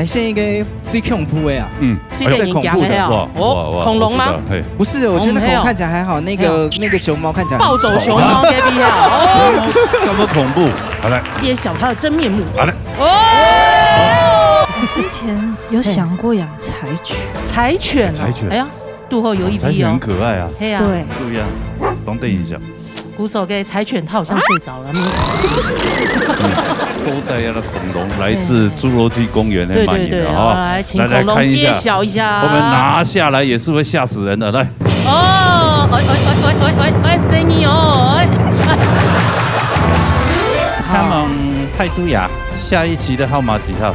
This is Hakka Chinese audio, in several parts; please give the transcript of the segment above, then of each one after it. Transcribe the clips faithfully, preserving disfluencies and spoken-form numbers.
先一个最恐怖的啊，嗯，最得人驚的哦。最恐怖的。哇，哇，哇，哦，恐龙吗？我知道，嘿。不是，我觉得恐龙看起来还好，哦，没有。那个，那个熊猫看起来很丑。暴走熊猫，给你啊，哦。怎么恐怖？好来。揭晓它的真面目。好来。哦。你之前有想过养柴犬？柴犬哦，柴犬。哎呀，肚后有一匹哦。柴犬很可爱啊。嘿啊。对。对呀，等一下。 鼓手给柴犬，它好像睡着了，没有。嗯，古代啊，恐龙来自侏罗纪公园的对，对，对，漫影了哈。来，请恐龙揭晓一下。我们拿下来也是会吓死人的，来。哦，哎，哎，哎，哎，哎，哎，声音哦，哎。他们太蛀牙，下一期的号码几号？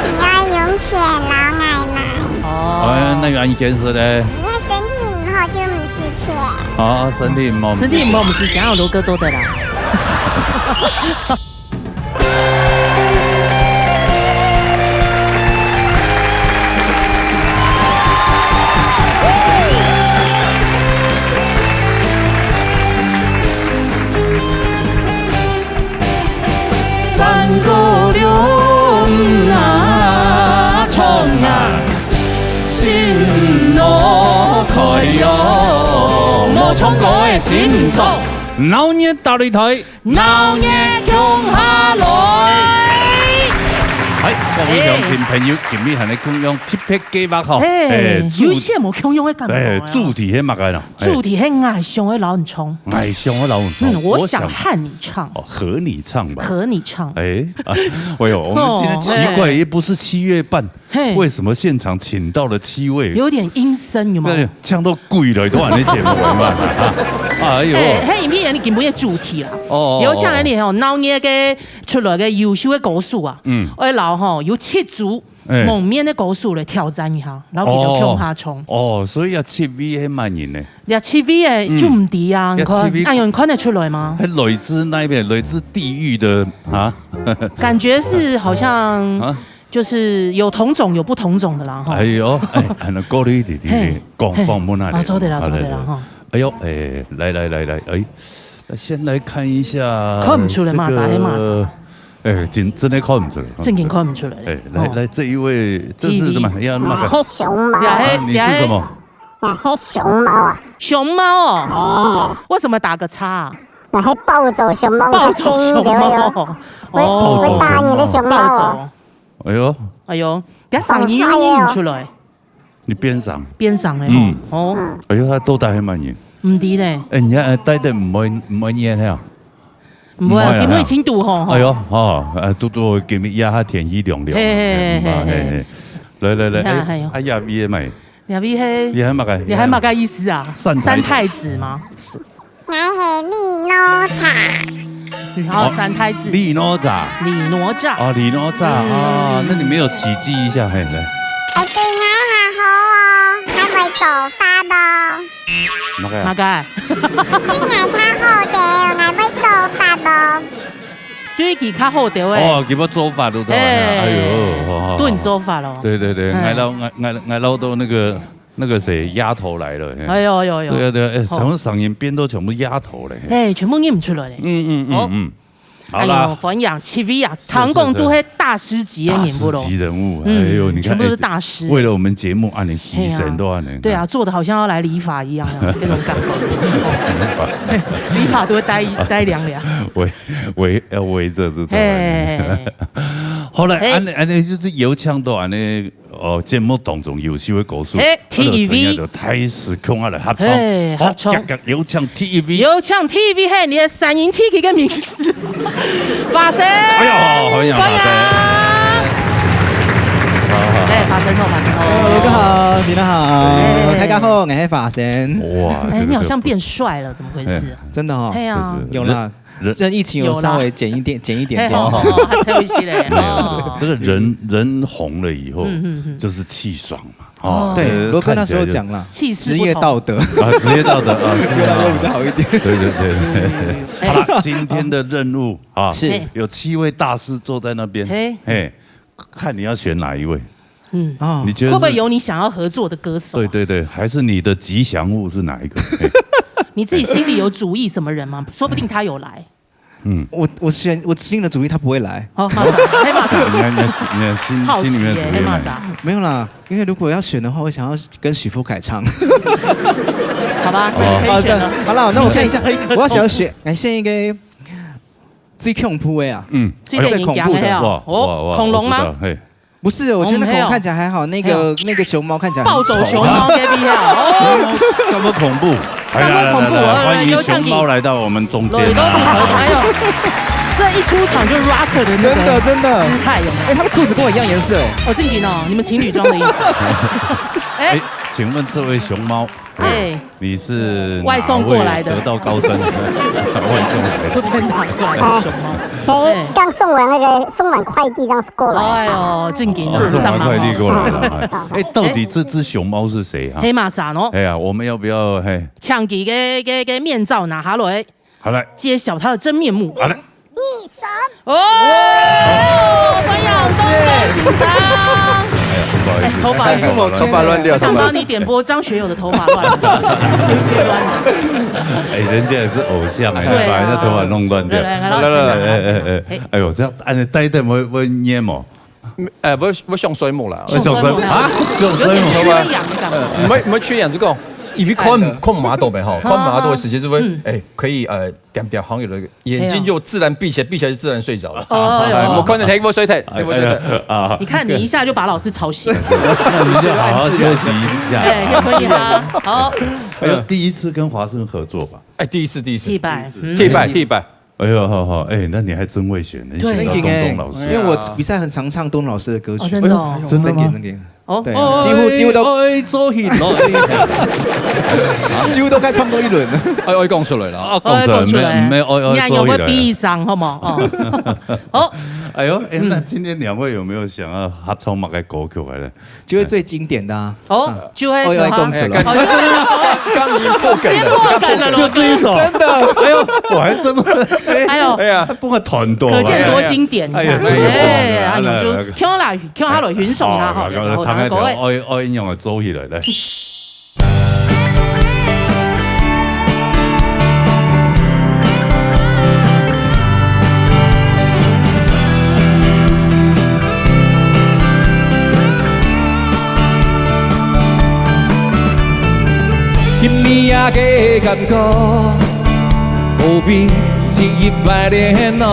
你要用钱老奶奶，哦。哎，那个安先生呢？你要身体唔好就唔使钱。哦，身体唔好。身体唔好，毋使錢，有羅哥做得啦。三姑六啊，唱啊，心路开哟，无唱歌的心酸。闹热大擂台，闹热共下来。哎，各位乡亲朋友，今日还来共样特别计划吼，哎，哎，主有些无共样的感觉哎，哦。主题是么个呢？哎，主题是爱上的老人唱。爱上的老人唱，嗯，我想和你唱，哦，和你唱吧。和你唱。哎，啊，哎呦，我们今天奇怪，哦，又不是七月半，嘿为什么现场请到了七位？有点阴森，有没有？那唱到鬼了，都还没节目完嘛。哎呦，哎，嘿，因为你今日的主题啦，哦有像你吼，闹热个出来个优秀的歌手啊，嗯嗯，我老吼有七组哎蒙面的歌手来挑战一下，然后给他共下冲。哦，所以要七位还蛮人呢。你七位哎，就唔知啊，嗯你看，七位哎呦，你看得出来吗？还来自那边，来自地狱的啊？感觉是好像啊就是有同种有不同种的啦哈哎。呦，哎，还能过滤一点点，嘿讲放不那里。啊，做得了，啊做得了。哈。哎呦，哎，来来来来，哎，那先来看一下，看不出来嘛这个啥黑嘛啥。哎，真真的看不出来，正经看不出来。哎，来哦来，这一位，这是什么？要那个，黑熊猫，呀嘿啊你是什么？啊，黑熊猫啊，熊猫哦，哎，为什么打个叉啊？那黑暴走熊猫，暴走熊你看声音就会有，猫。会哦，会打你的熊猫暴哦。走。哎呦，哎呦，要嗓音音出来，你边上，边上哎嗯吼，哦，哎呦，他都戴黑蛮人。唔知咧，哎，你看，哎，戴的唔会唔会热哈？唔会啊，唔会啊今日清度吼，吼哎呦，哦，哎，嘟嘟，今日一下天气凉凉，嘿嘿嘿嗯啊嘿嘿嘿嘿，来来来，你看还有哎，哎呀，你也买，你还黑，你还买个，你还买个意思啊？三太子三太子吗？那黑米诺茶，然后三太子，李哪吒，李哪吒，啊，李哪吒啊，那你没有奇迹一下，嘿，来，哎，对，俺还好哦，还会做饭咯。那个呀，哪个？对俺较好的，俺会做饭咯。对佢较好的喂。哦，给我做法都做完了，哎哎呦，好好好炖做法咯。对对对，哎俺老俺俺俺老都那个那个谁，丫头来了，嘿哎呦哎呦哎呦，对啊对啊，哎，好什么嗓音变到全部丫头了，嘿哎，全部念不出来嘞。嗯嗯哦嗯嗯，好哎呦，啦，反正七位啊，是唐贡都是大师级的大人物咯。师级人物，哎嗯呦，你看，全部都是哎这大师为了我们节目啊，你牺牲都啊，你对啊，做的好像要来理发一样啊，那种感觉。理发都会呆呆凉凉。围围要围着是这样。哎，后来哎安尼安尼就是有请到安尼哦，节目当中有几位歌手，嘿，第一位就开始共下来合唱，嘿，好，合唱夹夹有请第一位，有请第一位嘿，你的声音提起个名字，发生。哎呀，欢迎发生。哎，发生后，发生后。大家好，大家好，大家好，我是发生。哇，哎，这个你好像变帅了，怎么回事？真的哦，哎呀，就是有啦，人这疫情有稍微减一点，减一点哎，掉。好，好，还抽一些嘞。没有哦，这个人人红了以后，嗯嗯嗯就是气爽嘛，哦哦，对，呃罗哥那时候看起来就讲了，气势职业道德不同。啊，职业道德啊，是越来越啊比较好一点。对对对对，好了，今天的任务啊，是嘿有七位大师坐在那边，嘿嘿，看你要选哪一位？嗯，啊你，觉得是会不会有你想要合作的歌手啊？对对对，还是你的吉祥物是哪一个？嘿你自己心里有主意什么人吗？说不定他有来。嗯。我，我选，我新的主意他不会来。哦，马上，黑马上。你看，你看，你看心，好奇耶，心里面主意来。黑马上。没有啦，因为如果要选的话，我想要跟许富凯唱。好吧，哦。可以选了。好，这样，好了，那我看一下，请选这一个。我要想要选，来选一个最恐怖的啊。嗯。最恐怖的哦。哎呦。哇，哦，哇，哇，恐龙吗？我知道，嘿。 不是，我觉得那恐龙看起来还好，哦，没有。那个，哎呦。那个熊猫看起来很丑。暴走熊猫给你啊，哦。熊猫，那么恐怖。哎，那么恐怖，来，来，来，来，来，来，欢迎熊猫来到我们中间。有请。哎呦，这一出场就 rock 的那个真的，真的。姿态，有没有？哎，它的裤子跟我一样颜色，哎。哦，正经哦，你们情侣装的意思。哎。哎，请问这位熊猫，哎。 你是哪位？外送过来的。得道高僧。外送来的。这边打过来的熊猫。哎，哎。刚送完那个，送完快递这样子过来。哎呦，正经啊，哦，送完快递过来了，上班哦。哎，哎，到底这只熊猫是谁啊？黑马啥喏？哎呀，我们要不要，嘿？抢给个，个，个面罩拿下来。好，来。揭晓它的真面目。好，来。 二三。哦，欢迎东东先生。哎呀，不好意思。哎，头发，哎，头发乱了。头发乱掉，想帮你点播张学友的《头发乱了》，有些乱了。哎，人家也是偶像哎，对啊。把人家头发弄乱掉。来，来，来，来，来，来，来，哎，哎，哎，哎。哎呦，这样，哎，戴一戴会，会黏哦。呃，不，不上水母啦。上水母啊？上水母。有点缺氧的感觉。呃，没，没缺氧，就讲，因为看，看蛮多的吼，看蛮多的时间就会，嗯。哎，可以，呃，点点好像有的眼睛就自然闭起来，闭起来就自然睡着了。哦，哎，哟。我看着黑波睡太，黑波睡太。哎，哎，啊。你看，你一下就把老师吵醒。那你就好好休息一下。哎，又可以哈。好。哎呦，第一次跟华生合作吧？哎，第一次，第一次。第一次。嗯。第一次，第一次。哎呦，好，好，哎，那你还真会选，你选到东东老师。对。因为我比赛很常唱东东老师的歌曲。哦，真的哦。哎呦，真的吗？真的，真的。 哦。对，几乎，几乎都，哎，哎，做起来。几乎都该唱过一轮了。哎，哎，讲出来了。啊，讲出来，哎，讲出来。没，没，哎，哎，你还有没有悲伤，好吗？哦。好。哎呦，哎，嗯。那今天两位有没有想要合唱哪个歌曲来的？就会最经典的啊。哦，嗯。就会，哎，哎，讲出来。哦，就会，刚已经破梗了。直接破梗了，就这一首。真的。哎呦，我还真不，哎呦。哎呀，不过团队。可见多经典，哎呀，你看。真的。哎，哎，哎，哎，就来，来，来。 跳下來，跳下來，欣賞一下吼，哦，然後，然後，然後，各位。愛，愛恁樣來做起來，來。今晡夜个感覺，好比一日白天來，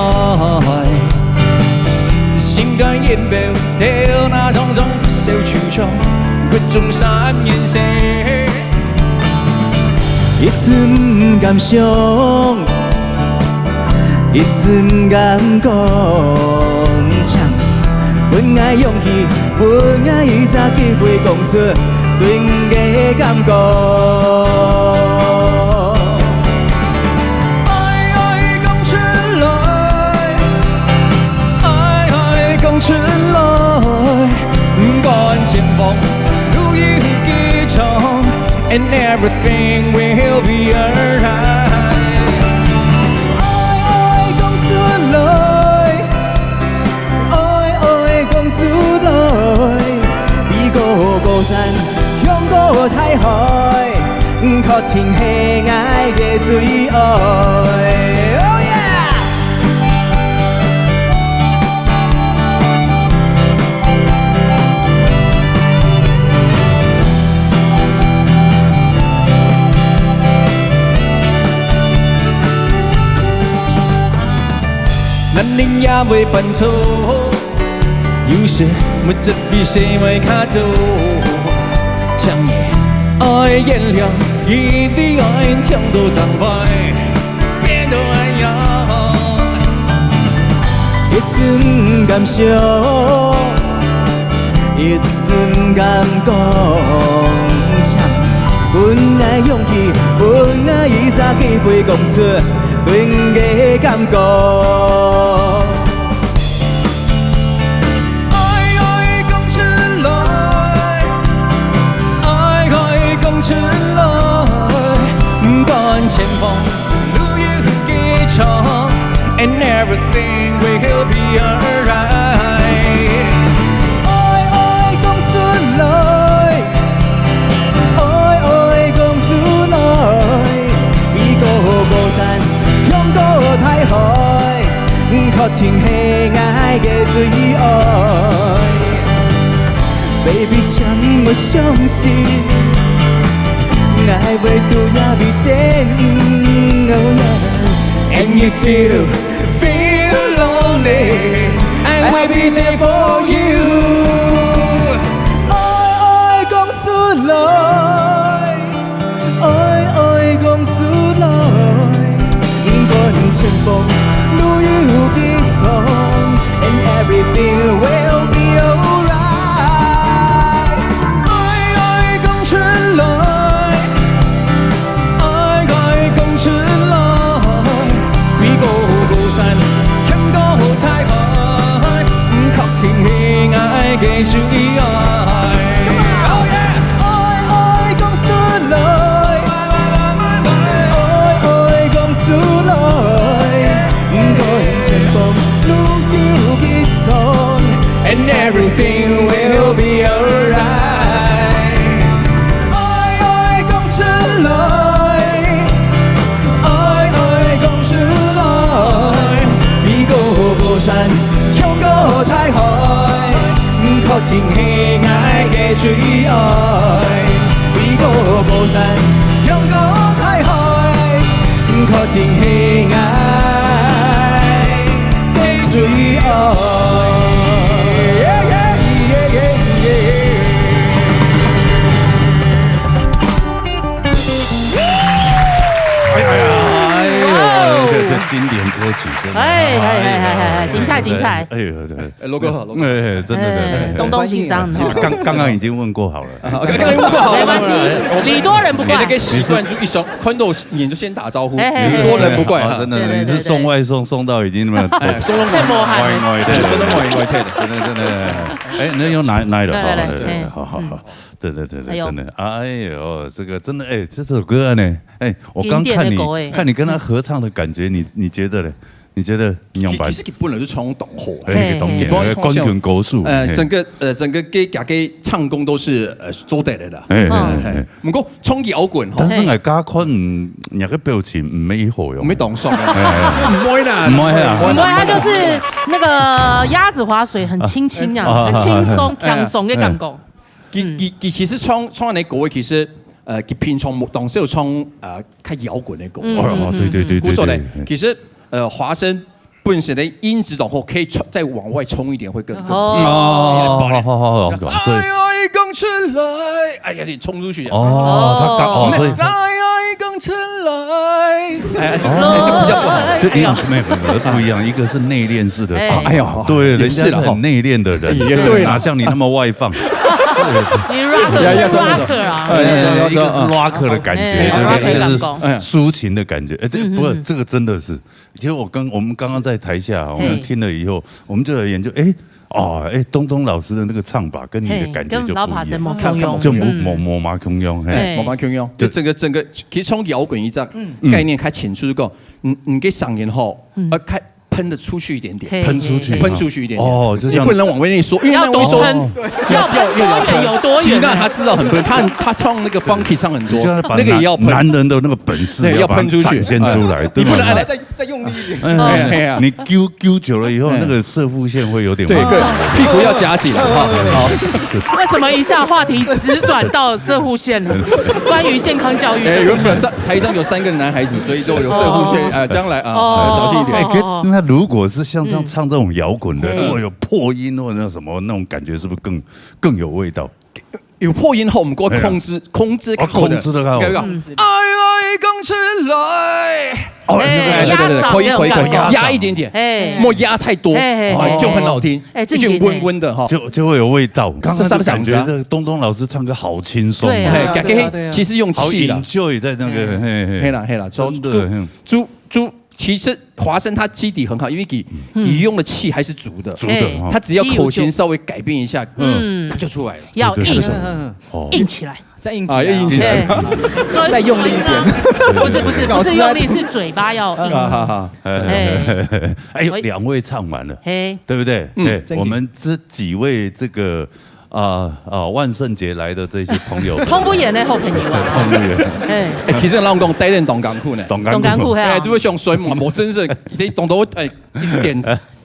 心肝煙火 頭那重重，小手掌，各種三年生。一直毋敢想，一直毋敢講，請分𠊎勇氣，分𠊎一隻機會，講出對你个感覺。 愛愛講出來，愛愛講出來，不管前方路有幾長，and everything will be alright。愛愛講出來， 愛愛講出來，比高高山，長過大海，確定係𠊎个最愛。Oh yeah！ 男人也會犯錯，有時毋知比誰會較多。請你愛原諒，因為愛痛到盡壞，變到恁樣。一直毋敢想，一直毋敢講，請分𠊎勇氣，分𠊎一隻機會，講出 分你个感覺。愛愛講出來，愛愛講出來，不管前方路有幾長，and everything will be alright。愛愛講出來， 愛愛講出來，比高高山，長過大海，将我相信，爱会对呀你等。Oh yeah. And if you feel lonely, I will be there for you. 爱爱讲出来，爱爱讲出来，不管前方路有几长，and everything will be alright. 爱爱讲出来，爱爱讲出来，比高高山更高彩虹，毋确定是爱个最爱。Oh yeah！ 爱爱讲出来，爱爱讲出来，不管前方路有几长，and everything will be alright。 爱爱讲出来，爱爱讲出来，比高高山更高彩虹，毋确定是爱个最爱。比高高山更高彩虹，毋确定是爱个最爱。 哎呀，哎呦，这这经典歌曲，真的。哎，哎，哎，哎，哎，精彩，精彩。哎呦，这个，哎，罗哥好，罗哥。哎，真的，真的，哎，哎。东东先生。其实刚，刚刚已经问过好了。啊，刚刚问过好了。没关系，礼多人不怪。你那个习惯就一双，看到眼就先打招呼，哎，哎，哎。礼多人不怪啊。好，真的，对，对，你是送外送，对，对。送到已经那么，哎，送到外，太魔幻了。外，外，对，送到外，外，对的。真的，真的。哎，那又哪，哪里了？来，来，来，好，哎，好，好，嗯。好。 对对对对，哎呦。真的，哎呦，这个真的，哎，这首歌呢，哎，我刚看你，经典的歌，哎。看你跟他合唱的感觉，你，你觉得嘞？你觉得你用白？其实佢本來就唱當好，哎，嘿，當好，嘿。官權高手，呃，嘿。整個，呃，整個給，給，給唱功都是，呃，做得的啦。哎，哎，哎，哎。哎，毋過唱搖滾吼，但是我加看，嗯，你个表情毋係好用。毋係當爽啊。哎，哎，哎。毋會啦，毋會啊。毋會，他就是那個鴨子划水，很輕輕啊，啊，很輕鬆，啊，輕鬆的感覺。哎。 佢，嗯。佢，佢其實唱，唱个歌，其實，呃，佢平常無，當少唱，呃，較搖滾个歌。嗯，哦，哦，嗯，對，對，嗯，對，對，故所呢，對，對。其實，呃，華昇本身个音質當好，可以衝，再往外衝一點會更，更好。哦，好，好，好，好，好，所以哎呀，講出來，哎呀，你衝出去啊。哦，他剛，哦，所以他哎呀，講出來。 哎，哎，就，哎，就比較不好。就一樣，哎呦。沒有，沒有，沒有，不一樣。一個是內斂式的唱法，哎。哎呦，對，也是啦，人家是很內斂的人，吼。也對啦。哪像你那麼外放。你rocker，呀，呀，真rocker啊。哎，哎，哎，一個是rocker的感覺，哎，對不對？rocker的感覺。一個是抒情的感覺。哎，對，嗯，嗯，不過這個真的是，其實我剛，我們剛剛在台下，我們聽了以後，嘿。我們就有研究，哎， 哦，哎，東東老師的那個唱法跟你的感覺就不一樣。嘿，跟老爸是無共樣。就無，嗯。無，無麼共樣，嘿。嘿。無麼共樣。就整個，整個，其實從搖滾一隻概念較淺出，就講，嗯，你个聲音吼，嗯。要開，噴得出去一點點。嘿，噴出去。嘿，嘿。噴出去一點點。哦，就像你不能往外面縮，因為要多噴，往外縮，對。要噴多遠有多遠啊。吉娜她知道很多，她，她唱那個funky唱很多，你就要把男，那個也要噴。男人的那個本事對，要把它要噴出去。展現出來，哎。對吧？你不能按來再，再用力一點。哎，哎，哎呀。你揪，揪久了以後，哎。那個攝護腺會有點問題。對，對，屁股要夾緊，哈，好。為什麼一下話題直轉到攝護腺了？關於健康教育這個。哎，原本三，台上有三個男孩子，所以都有攝護腺，哦。哎，將來啊，哦，小心一點。哎，可，哦，哦。那如果是像這樣唱這種搖滾的，嗯。如果有破音或者什麼，那種感覺是不是更，更有味道？ 有破音吼，毋過控制，哎呀。控制較好的。哦，控制得較好。要不要？嗯。哎，哎，講出來。哦，那個，哎，對，對，對，壓嗓可以，可以，可以，那種感覺。壓一點點，哎。莫壓太多，哎，哎，哦，哎。就很好聽，哎，這種溫溫的哈。就，就會有味道。剛剛就感覺這個東東老師唱歌好輕鬆哦。對啊。哎，感覺對啊，對啊。其實用氣啦。好enjoy在那個，哎。嘿，嘿。嘿啦，嘿啦，真的，就，嗯。就，就 其實華昇他基底很好，因為佢，嗯。佢用的氣還是足的。足的，哎，哈。他只要口型稍微改變一下，嗯。他就出來了。要硬，對，對，對。嗯，嗯，嗯。哦。硬起來。再硬起來啊。啊，要硬起來。哎。再用力一點。不是，不是，不是用力，是嘴巴要硬。啊，好，好。哎。哎，哎，兩位唱完了，嘿。對不對？嗯。哎，真的。我們這幾位這個 啊，啊，萬聖節來的這些朋友。通不言的好朋友啊。通不言。哎。哎，其實老實講，帶人當艱苦呢。當艱苦。當艱苦，嘿啊。哎，就會想睡嘛，無真是，一天當多，哎，一點，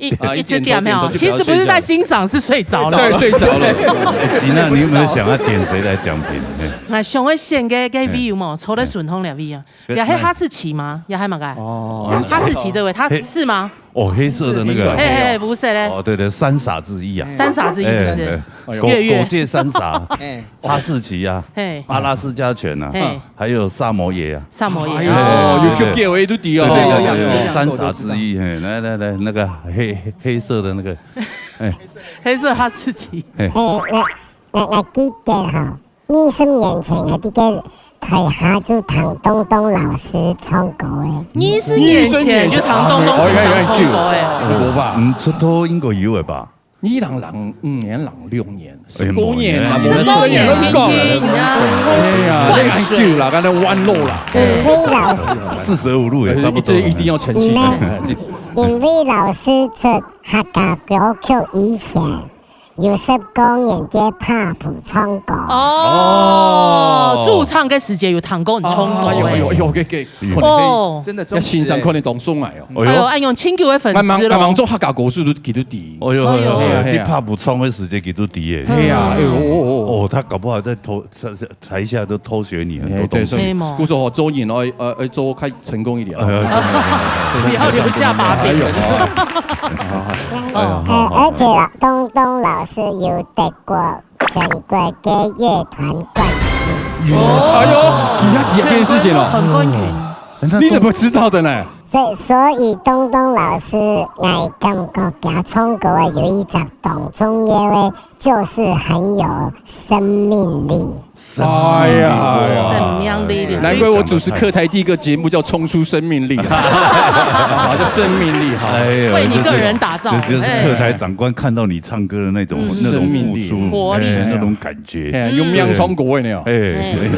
一，啊，一直點哦，一点头点头就表示一下。其实不是在欣赏，是睡着了。对，睡着了。哎，吉娜，你有没有想要点谁来讲评？嘿。那想要选个，个位有无？坐在顺风那位啊。对。也还哈士奇吗？也还嘛个？哦。哈士奇这位，他是吗？哦，黑色的那个。是，是，是。嘿，嘿，不是嘞。哦，对，对，三傻之一啊。三傻之一是不是？哎，哎，哎。月月。狗，狗界三傻。哎。哈士奇啊，嘿。阿拉斯加犬啊，嘿。还有萨摩耶啊。萨摩耶。哎呦，哦。有，有，有，有，有，有，有。对，对，对，对，对，有，有，有。三傻之一，嘿，来，来，来，那个黑，黑色的那个，哎。黑色哈士奇。嘿。哎，我，我，我记得哈，二十年前个这个台下就听东东老师唱歌诶。二十年前就听东东先生唱歌诶。哎，哎，哎，有吧？嗯，出道应该有的吧？ 二零零五年、零六年，哎，十多年啦，十多年，十多年，听听，你知道吗？哎呀，灌水。那个久啦，刚才弯路啦。因为老师，四舍五入也差不多。一定，一定要澄清。没有。哎，这因为老师出客家歌曲以前，有十多年在pub唱歌。哦，哦。驻唱个时节有听过你唱歌哎。哎呦，哎呦，哎呦，给，给，可能可以，哦。真的忠实哎。要欣赏，可能当送来哦。 哎呦，哎呦，恁有深厚个粉丝咯。俺忙，俺忙做客家歌手都，佢都知。哎呦，哎呦，哎呦，哎呀。你pub唱个时节，佢都知耶。哎呀，哎呦，哦，哦，哦。哦，他搞不好在偷，在，在台下都偷学你很多东西。哎，对，所以，嘿嘛。故所哦，做人哦，呃，呃，做开成功一点。哎，哎，哎，哎，哎。不要留下把柄。哎呦，哎呦。呃，而且啊，东东老师有得过全国个乐团冠军。哎呦，你要提这件事情了。全国团冠军。你怎么知道的呢？ 所以，所以东东老师，我感觉佢唱歌啊，有一个当重要个，就是很有生命力。哎呀，哎呀。生命力。难怪我主持客台第一个节目叫《冲出生命力》啊，叫生命力哈。哎呦，为你个人打造。这，这就是客台长官看到你唱歌的那种，哎。那种付出，生命力。活力。哎，那种感觉。哎，用命唱歌的呢。哎，哎。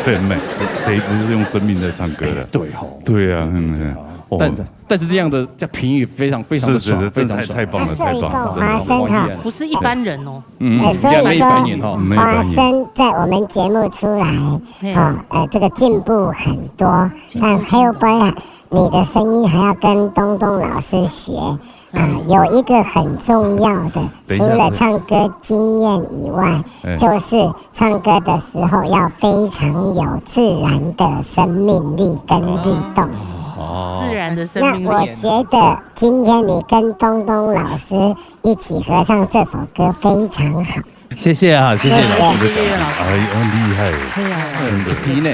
对，没，谁不是用生命在唱歌的？哎，对吼。 对啊，对，对，嗯，对啊。哦。但，但是这样的，这评语非常，非常的爽，是，是，是，非常爽。这太，太棒了，太棒了，真的。不是一般人哦。嗯，哎，所以说，也没一百年哈。没一百年。华生在我们节目出来，嘿。哈，呃，这个进步很多，进步，但Hellboy啊，你的声音还要跟东东老师学。 啊，有一个很重要的，等一下，除了唱歌经验以外，哎。就是唱歌的时候要非常有自然的生命力跟律动。哦。自然的生命力。那我觉得今天你跟东东老师一起合唱这首歌非常好。谢谢啊，谢谢老师的掌声。谢谢，谢谢老师。哎，很厉害耶。对啊。真的。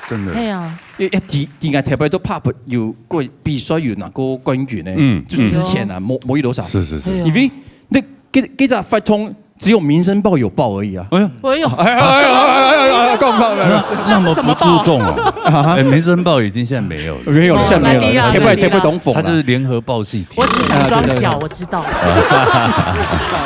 真的。对啊。哎，哎，第，第个特别都pub有过比赛有拿过冠军呢，嗯，就之前啊，嗯。没，没有多少。是，是，是。对啊。因为那，给，给这发通只有《民生报》有报而已啊。哎呀。哎呦。哎，哎，哎，哎，哎，哎，哎，告诉他们。那，那么不注重啊。是什么报？哎，《民生报》已经现在没有了。没有了，现在没有了。哦，那个啊，特别，那个啊。特别东风了。它就是联合报系统。我只是想装小，啊，对，对，对。我知道。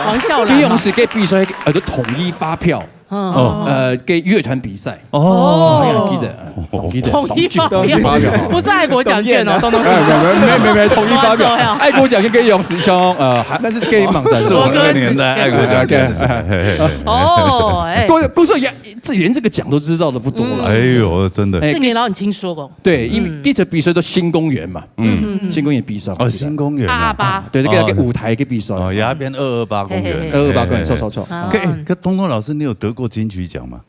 王笑兰嘛。李勇是给比赛，呃，就统一发票。 嗯。哦。呃，给乐团比赛。哦。哎呀，记得，记得，统一发票。统一发票。不是爱国奖券哦，东东先生。哎，没，没，没，没，统一发票。哇，这样。爱国奖券给杨世雄，呃，还，那是什么？给网站。是我那个年代，爱国奖券是什么？OK。嘿，嘿，嘿。哦，哎。故，故所也，这连这个奖都知道的不多了。嗯。哎呦，真的。哎，这年老你听说过？对，因为嗯。第一次比赛都新公园嘛。 嗯。嗯，嗯，嗯。新公园比赛，哦，我记得。新公园啊。二二八。对，那个，哦。那个舞台个比赛。哦，也变二二八公园。嘿，嘿，嘿。二二八公园，嘿，嘿，嘿。错，错，错。啊。可以，可东东老师，你有得过金曲奖吗？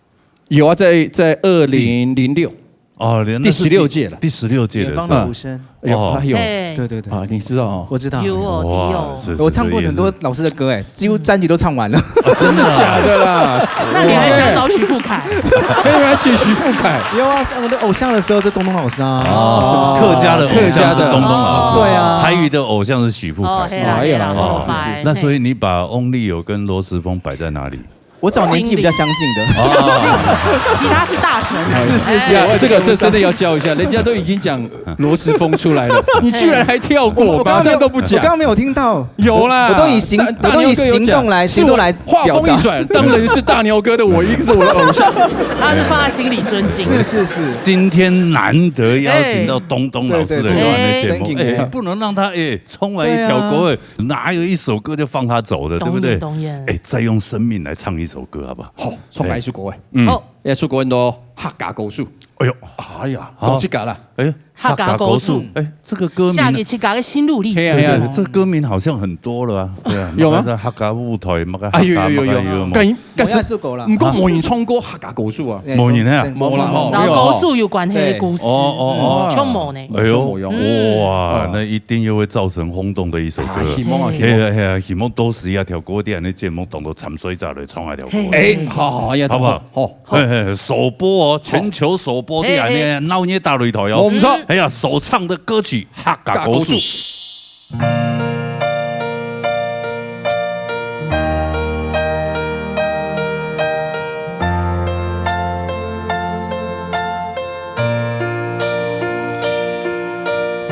有啊，在，在二零零六。哦，那是第，第十六届了。第十六届的是吧？远方的鼓声。哎呦，哦。哎呦。嘿。对，对，对。啊，你知道哦。我知道。有哦，哇，有哦。是，是，我唱过很多老师的歌，哎，几乎专辑都唱完了。啊，真的啊？真的假的啦？那你还想找许富凯？没有，要写许富凯。有啊，我的偶像的时候就东东老师啊。哦，是不是？客家的偶像是东东老师。客家的。对啊。台语的偶像是许富凯。哦，嘿啦，哎呀，嘿啦，哦，我发现。那所以你把翁立友跟罗时丰摆在哪里？我找年纪比较相近的。心里。哦。其他是大神。是，是，是，哎。我这个，这真的要教一下，人家都已经讲罗时丰出来了，你居然还跳过，我刚刚没有，马上都不讲。我刚刚没有听到。有啦，我都以行，大，我都以行动来，大牛哥有讲，行动来表达。是我话锋一转，当然是大牛哥的，我一个是我的偶像。他是放在心里尊敬。是，是，是。今天难得邀请到东东老师的，哎。对，对，对。有咱的节目，对，对，对。哎，不能让他，哎，冲完一条歌，对啊。哎，哪有一首歌就放他走的，对不对？当然，当然。哎，再用生命来唱一首歌，好不好？好，唱哪一首歌？哎。嗯。好。 也出过很多客家歌手。哎呦。哎呀，好。都自家啦。哎，客家歌手，哎，這個歌名，寫佢自家个心路歷程。係啊，係啊。對，這歌名好像很多了啊，對啊，有嗎？麼个客家舞台，麼个客家，哎，有，有，有，有。麼个有，麼个。跟，但是，無一首歌啦。毋過無人唱過客家歌手啊。哎，無人啊。真，真，無啦，吼，然後歌手有關係的故事，對。哦，哦，哦。嗯，就無呢。哎喲，就無用。哇，嗯。那一定又會造成轟動的一首歌。啊，希望啊，希望。係啊，係啊，希望到時啊，條歌在恁呢節目當中參賽者來唱啊條歌。嘿。哎，好，好，好，好不好？好。 嘿，嘿，首播哦，全球首播的啊，嘿，嘿。那鬧熱大擂台哦。無錯。哎呀，首唱的歌曲客家歌手。客家歌手。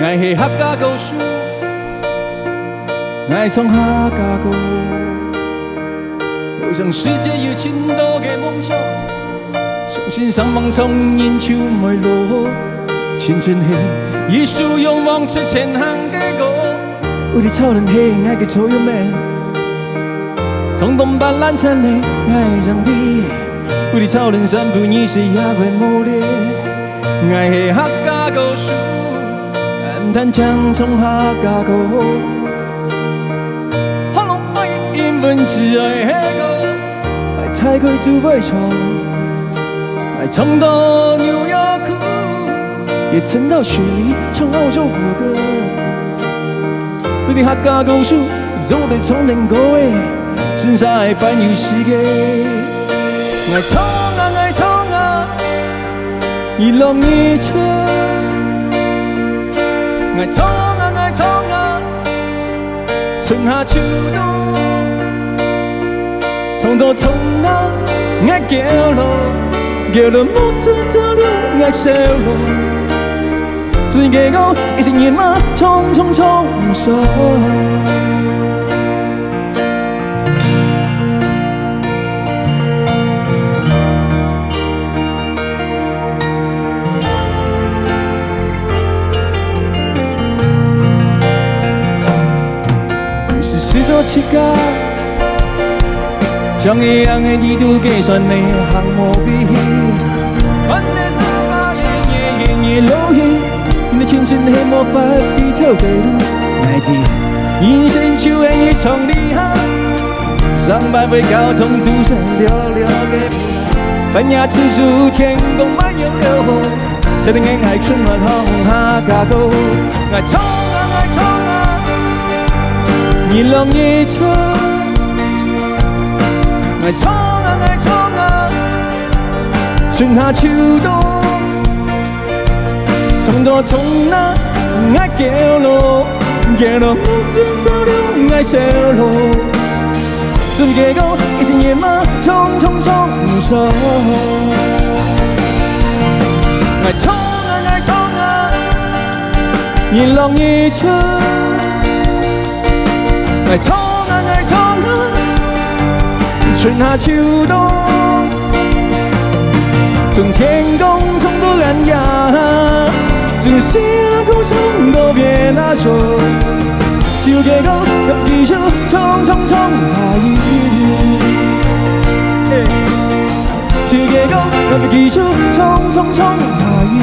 𠊎係客家歌手，𠊎唱客家歌。 愛向世界有盡多个夢想，相信上網唱人就會落。青春係一首勇往直前行个歌，為你操練係𠊎个座右銘。衝動煏爛漆黑𠊎上帝，為你操練三不二時也會無力。𠊎係客家歌手，單單淨唱客家歌。 喉嚨愛英文，只愛黑歌，愛大概都會唱，愛唱到紐約去，也唱到雪梨，唱澳洲國歌。這裡客家歌手，做得唱能夠誒，身上愛環遊世界。愛唱啊，愛唱啊，日落日出。愛唱啊，愛唱啊。 春夏秋冬，唱到春啊，𠊎驕傲，驕傲目珠著了𠊎笑容。最緊要一隻人嘛，衝衝衝上。 是試著自家，像一樣个地圖計算你行無位去。反正哪怕夜夜夜夜落雨，你的青春係無法回頭个路。𠊎知，人生就係一場旅行，上百回交通堵塞了了个。 半夜之中天公慢悠悠，特定个愛唱啊唱客家歌。𠊎唱啊，𠊎唱啊，日落日出。𠊎唱啊，𠊎唱啊，春夏秋冬。 衝到衝啊，𠊎驕傲，驕傲目珠著了𠊎笑容。最緊要一隻人嘛，衝衝衝上。𠊎唱啊，𠊎唱啊，日落日出。𠊎唱啊，𠊎唱啊，春夏秋冬。 從天空衝到藍牙，從星空衝到別那所，就這個要繼續衝衝衝下去。就這個要繼續衝衝衝下去。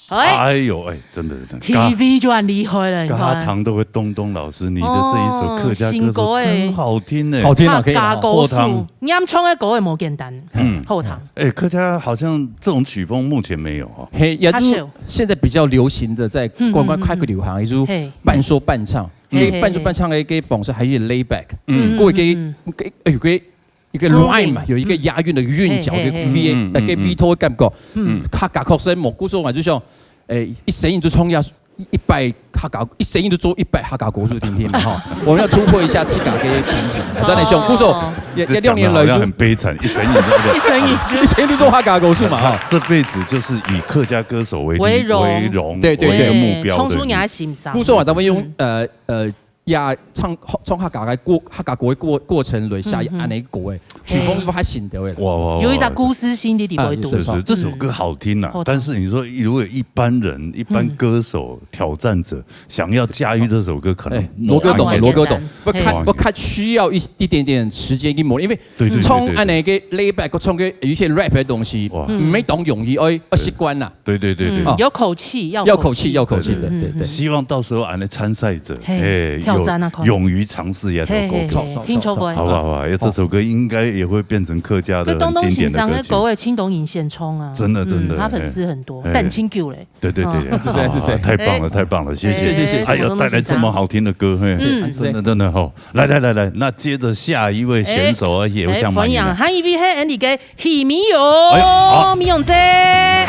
哎。哎喲，哎，真的，真的，家，T V就恁厲害了，你看。家堂都會咚咚。老師，你的這一首客家歌手，哦，新歌哎。真好聽哎。好聽啊，客家歌手，後堂。你們唱个歌也無簡單，嗯。後堂。哎，客家好像這種曲風目前沒有哦。嘿，也就是較少。現在比較流行的，在嗯，嗯，嗯，嗯。國外較流行，也就是嘿。半說半唱。嘿，嘿，半說半唱的一個方式，還有lay back。嗯。嗯，嗯，嗯，嗯。過一個，一個，哎，有個 一個rhyme嘛，有一個押韻的韻腳，嘿，嘿，嘿。一個V，嗯，嗯，呃，一個V頭的感覺。嗯。客家確實無，故所𠊎就想，誒，一生人就創業一，一擺客家，一生人就做一擺客家歌手聽聽嘛，吼。我們要突破一下自家个瓶頸。哦。真的想，故所，也，也兩年來就，這講得好像很悲慘，一生人就，一生人就，一生人就做客家歌手嘛，吼。這輩子就是以客家歌手為，為榮。為榮，對，對，對。為一個目標，對。衝出你的心上。故所啊，咱們用，嗯。呃，呃，也唱，唱客家个過，客家歌个過，過程內寫恁呢个歌个，曲風較新个啦。哇，哇，哇，有一隻故事性的地位。啊，是，是，這首歌好聽啊，嗯。但是你說如果一般人、一般歌手、挑戰者想要駕馭這首歌，可能哎，羅哥懂，羅哥懂。不，較，不，較需要一，一點點時間去磨練，因為對，對，對，唱恁呢个layback，唱个有一些rap个東西，哇。毋係當容易，愛，愛習慣啦。 對，對，對，對。嗯，哦。有口氣，要口氣。要口氣，要口氣，對，對，對。嗯，嗯。希望到時候恁呢參賽者，嘿，哎，挑戰啊，有，看。勇於嘗試也都夠。嘿，嘿，嘿，聽說過。好不好，好不好？哎，這首歌應該也會變成客家的經典的歌曲。這東東先生的歌，哎，青島人獻唱啊。真的，真的，嗯，他粉絲很多，哎。但很久嘞。對，對，對，哦。這是，這是。哦，太棒了，哎。太棒了，謝謝。哎，謝謝，謝謝。哎呦，帶來這麼好聽的歌，嘿，嗯。真的，真的吼。來，來，來，來，那接著下一位選手啊，哎，也有請滿意的。哎，歡迎，下一位係Andy个 許美蓉，哎喲，好。美蓉姐。哎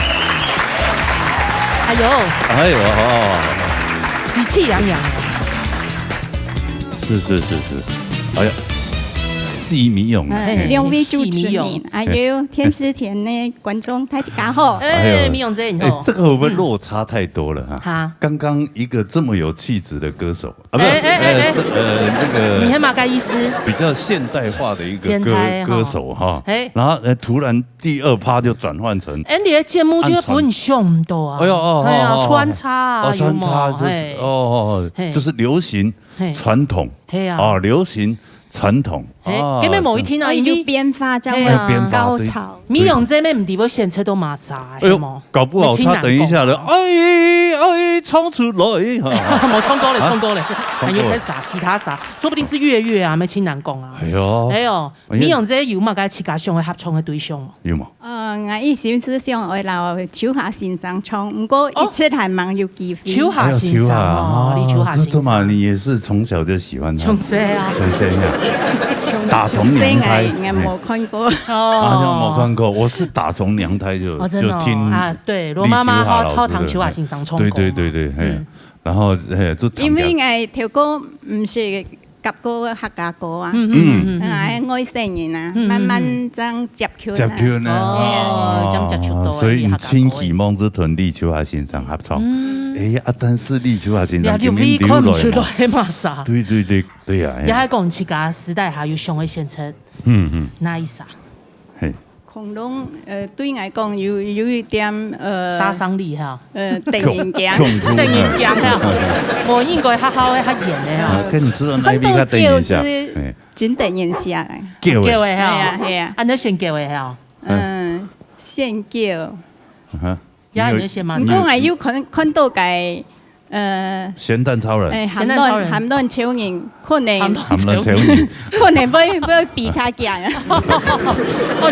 喲。哎喲，哦。喜氣洋洋。是，是，是，是。哎呀，許美蓉啊，哎，嘿。兩位主持人，許美蓉。還有電視前的觀眾，大家好。哎，哎喲。美蓉姐，你好。哎，這個會不會落差太多了哈？嗯。哈。剛剛一個這麼有氣質的歌手， 啊，不是，哎，哎，哎，哎。呃，這，呃，那個你還蠻有意思。比較現代化的一個歌，現代哈。歌手哈。哎。然後，呃，突然第二趴就轉換成Andy的節目就會分你想毋到啊。哎喲，哦，哎呀，哦，哦，穿插啊，哦，穿插就是，有無？哎。哦，哦，哦，嘿。就是流行、嘿。傳統，嘿啊。哦，流行、傳統，哎，哦，根本某一天啊，這樣。因為有變化，這樣會，哎呀。有變化，對。高潮。美蓉姐妹毋知會選擇到麼儕，哎喲，係無？搞不好她等一下的，哎，哎，衝出來，哈。無唱歌咧，啊？唱歌咧，唱歌。還有別啥，其他啥，說不定是越樂啊，乜盡難講啊。哎喲。哎喲，哎呀。美蓉姐有麼个自家想愛合唱个對象無？有無？呃，𠊎一心是想愛摎秋霞先生唱，毋過一直還吂有機會。哦。秋霞先生哦，哎喲，秋霞，哦，李秋霞先生。啊，這，這嘛，你也是從小就喜歡她。從細啊。從細啊。打從娘胎。從細，哎，應該無看過。哎。哦。啊，這樣無看過，我是打從娘胎就，哦，真的哦。就聽啊，對，羅媽媽好，李秋霞老師的，好聽秋霞先生唱歌嘛。對，對，對，對，嘿。嗯。然後，嘿，就聽。因為𠊎頭過毋識 合過客家歌啊。嗯，嗯，嗯，嗯，嗯。啊，外省人啊，嗯，嗯，嗯。慢慢正接近啊。接近啊。哦，哦。正接觸到个客家歌。所以你真希望就同李秋霞先生合唱。嗯。哎呀，啊，但是李秋霞先生今日流落來嘛。呀，你看毋出來嘛啥？對，對，對，對呀，哎呀。也還講自家時代下有想愛選擇，嗯，嗯。哪一儕？嘿。 可能，呃，對𠊎講有，有一點，呃，殺傷力哈。呃，得人驚。恐，恐怖。得人驚哈。無應該好好个較遠个哈。啊，跟你知道哪一位較得人驚？看到狗是，哎。真得人惜个。狗个。狗个哈。係啊，係啊。啊，你選狗个哈？嗯，選狗。啊哈。呀，你有選麼？毋過𠊎有看，看到个 呃，鹹蛋超人。哎，鹹蛋超人。鹹卵，鹹卵超人，可能，鹹卵超人。鹹卵超人。可能會，會比較強。哦，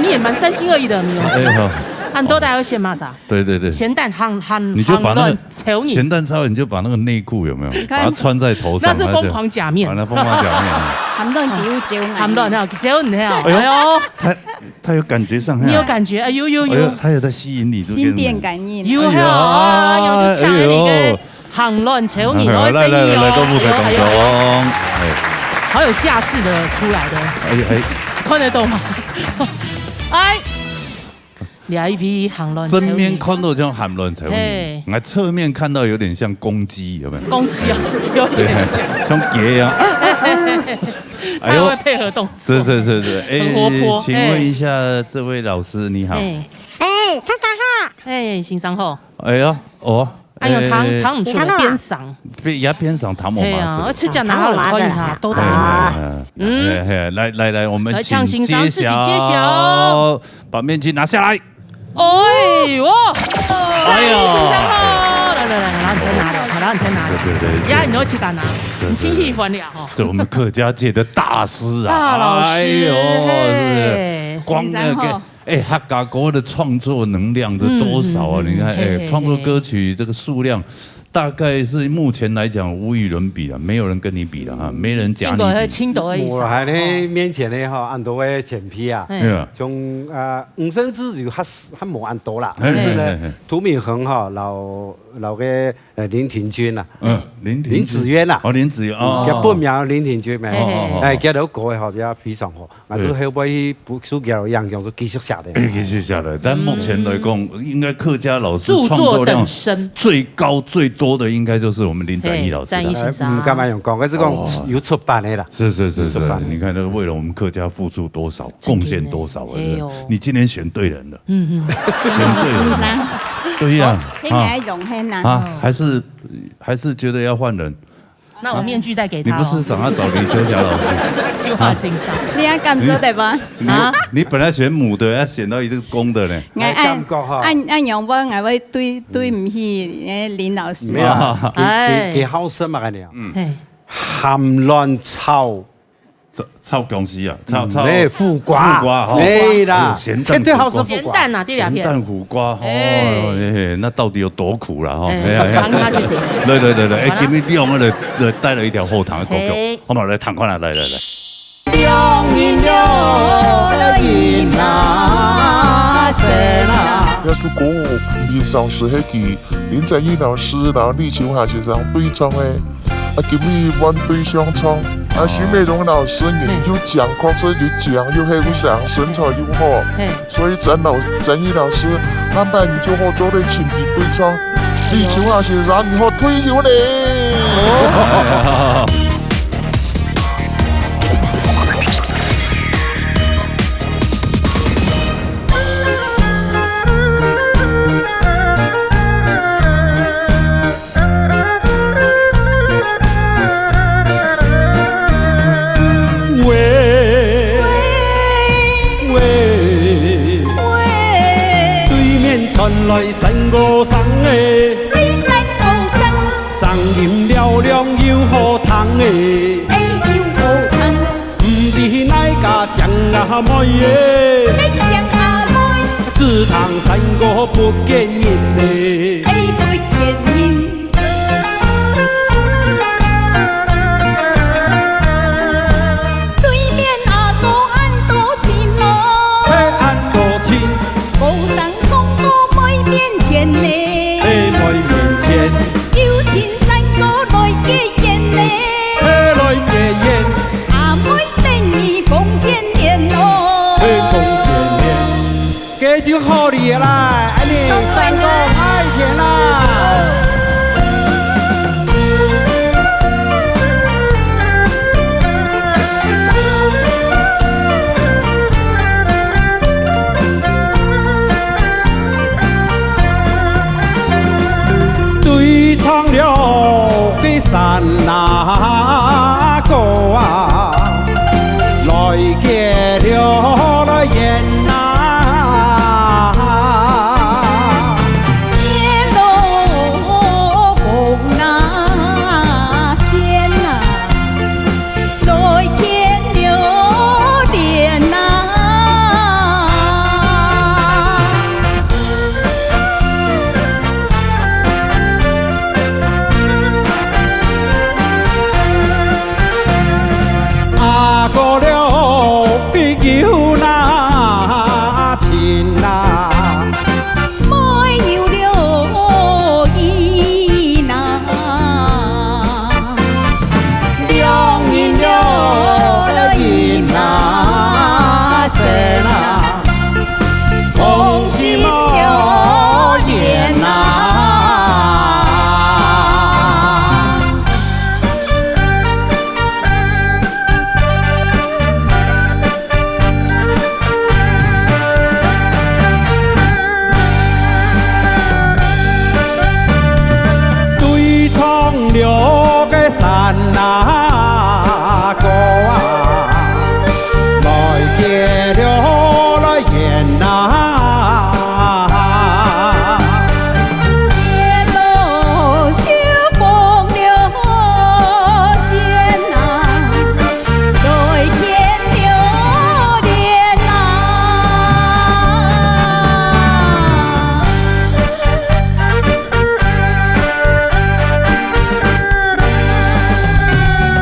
你也蠻三心二意的，沒有錯。哎，好。恁多大家選麼儕？對，對，對。鹹蛋、鹹，鹹，你就把那個鹹卵超人。鹹蛋超人，你就把那個內褲有沒有，你看。把它穿在頭上，那是瘋狂假面。把那瘋狂假面啊。鹹卵比較久啊。鹹卵啊，久呢，哎呦。哎呦。他，他有感覺上，你有感覺？哎，有，有，有。哎呦，他有在吸引你，就跟你，心電感應。有哈，哎呦，有就搶你个。哎呦。 鹹卵超人，哎呦，來，來，來，來，共舞台當中。哎。好有架勢的出來的。哎，哎。看得懂嗎？哎，你還一批鹹卵超人。正面看到像鹹卵超人，嘿。哎，側面看到有點像公雞，有沒有？公雞哦，有點像。對，像雞一樣。哎呦，它會配合動作。是，是，是，是。哎，很活潑，請問一下，哎。這位老師，你好。哎。哎，大家好。哎，先生好。 哎呀，哦，哎喲，聽，哎，聽毋出來，你聽到啦？變聲。變，也變聲，聽無嘛，係啊，係。而且講哪有人看伊哈，聽無嘛，係。都聽無。哎，哎，嗯。哎，哎，來，來，來，我們請揭曉。來，請先生自己揭曉。把面具拿下來。哎喲，哎喲。先生好。來，來，來，然後你再拿了，然後你再拿了。對，對，對，呀，你都去幹嘛？是，是，你親戚翻了吼。這我們客家界的大師啊。大老師，哎喲，是不是？嘿。光那個，先生好。 哎，客家歌的創作能量這多少啊？嗯，嗯，嗯，你看，哎，嘿，嘿，創作歌曲這個數量，大概是目前來講無與倫比了，沒有人跟你比了哈，沒人及你比。應該係青島个意思啊。無啦，恁呢面前呢，吼，恁多个前輩啊，嘿。對啊。像，呃，吳盛智有較，較無恁多啦，哎。但是呢，嘿，嘿，嘿。涂敏恆哈，摎，摎个，呃，林庭筠啊，嗯。林庭君。林紫娟啊。哦，林紫娟，哦。佢本名林庭君咩？哦，哦，哦。哎，佢个歌个吼，也非常好。啊，對。就後尾去受佢个影響，就繼續寫个。繼續寫个，但目前來講，應該客家老師著作創作量等身。最高最多的，應該就是我們林展翼老師了。嘿，展翼先生。哎，毋敢恁樣講，該係講哦。有出版个啦。是，是，是，是，有出版个。你看，這為了我們客家付出多少，真的呢。貢獻多少，哎喲。你今天選對人了。嗯，嗯。選對人了。先生。對呀，哦，應該榮幸啊。啊，還是，還是覺得要換人？那我面具再給他哦。你不是想要找李秋霞老師？秋霞先生。你還敢做得嗎？你，啊？你本來選母的，要選到一個公的呢。哎，哎，感覺哈。恁，恁樣，𠊎，𠊎會對，對毋起，哎，林老師。沒有，啊。哎。佢，佢，佢好食嘛，恁樣。嗯。嘿。鹹卵炒 炒，炒芎絲啊，炒，嗯，炒，哎，苦瓜。苦瓜，吼。哎啦，哎呦，鹹蛋絕對好食苦瓜。苦瓜。鹹蛋啊，這兩片。鹹蛋苦瓜，吼，哎。哎，哎，那到底有多苦啦，吼？哎，哎，哎，幫他去點。對，對，對，對，哎，好啦。今日利用了，呃，帶了一條後堂的歌曲，嘿。好嘛，來聽看啊，來，來，來。 這首歌平常時係佢林展翼老師摎李秋霞先生對唱个，啊，今日換對象唱，啊，許美蓉老師人又靚，確實又靚又後生，身材又好，嘿。所以展老，展翼老師，下擺你就好做得請佢對唱，李秋霞先生你好退休咧。哦。 喂，喂，喂，對面傳來山歌聲欸，對山歌聲，聲音嘹亮又好聽欸，欸，又好聽。 毋知哪家靚阿妹欸，靚阿妹，只聽山歌不見人欸。欸，不見人。對面阿哥恁多情哦，嘿，恁多情。歌聲唱到妹面前呢，嘿，妹面前。又真山歌來結緣呢，嘿，來結緣。 阿妹等你奉獻年咯。嘿，奉獻年，該就好哩啦，恁呢，唱出來呢。山歌太甜啦。對唱了 山那歌啊，來結了來緣啊。結了紅那線啊，來牽了戀啊。 阿哥了，朋友那親啊，妹有了意那。 兩人了，人啊，心啊，同心了，緣啊。 對唱了个山那歌啊，來結了來緣啊。結了就奉了仙啊。 來牽了戀啊。 對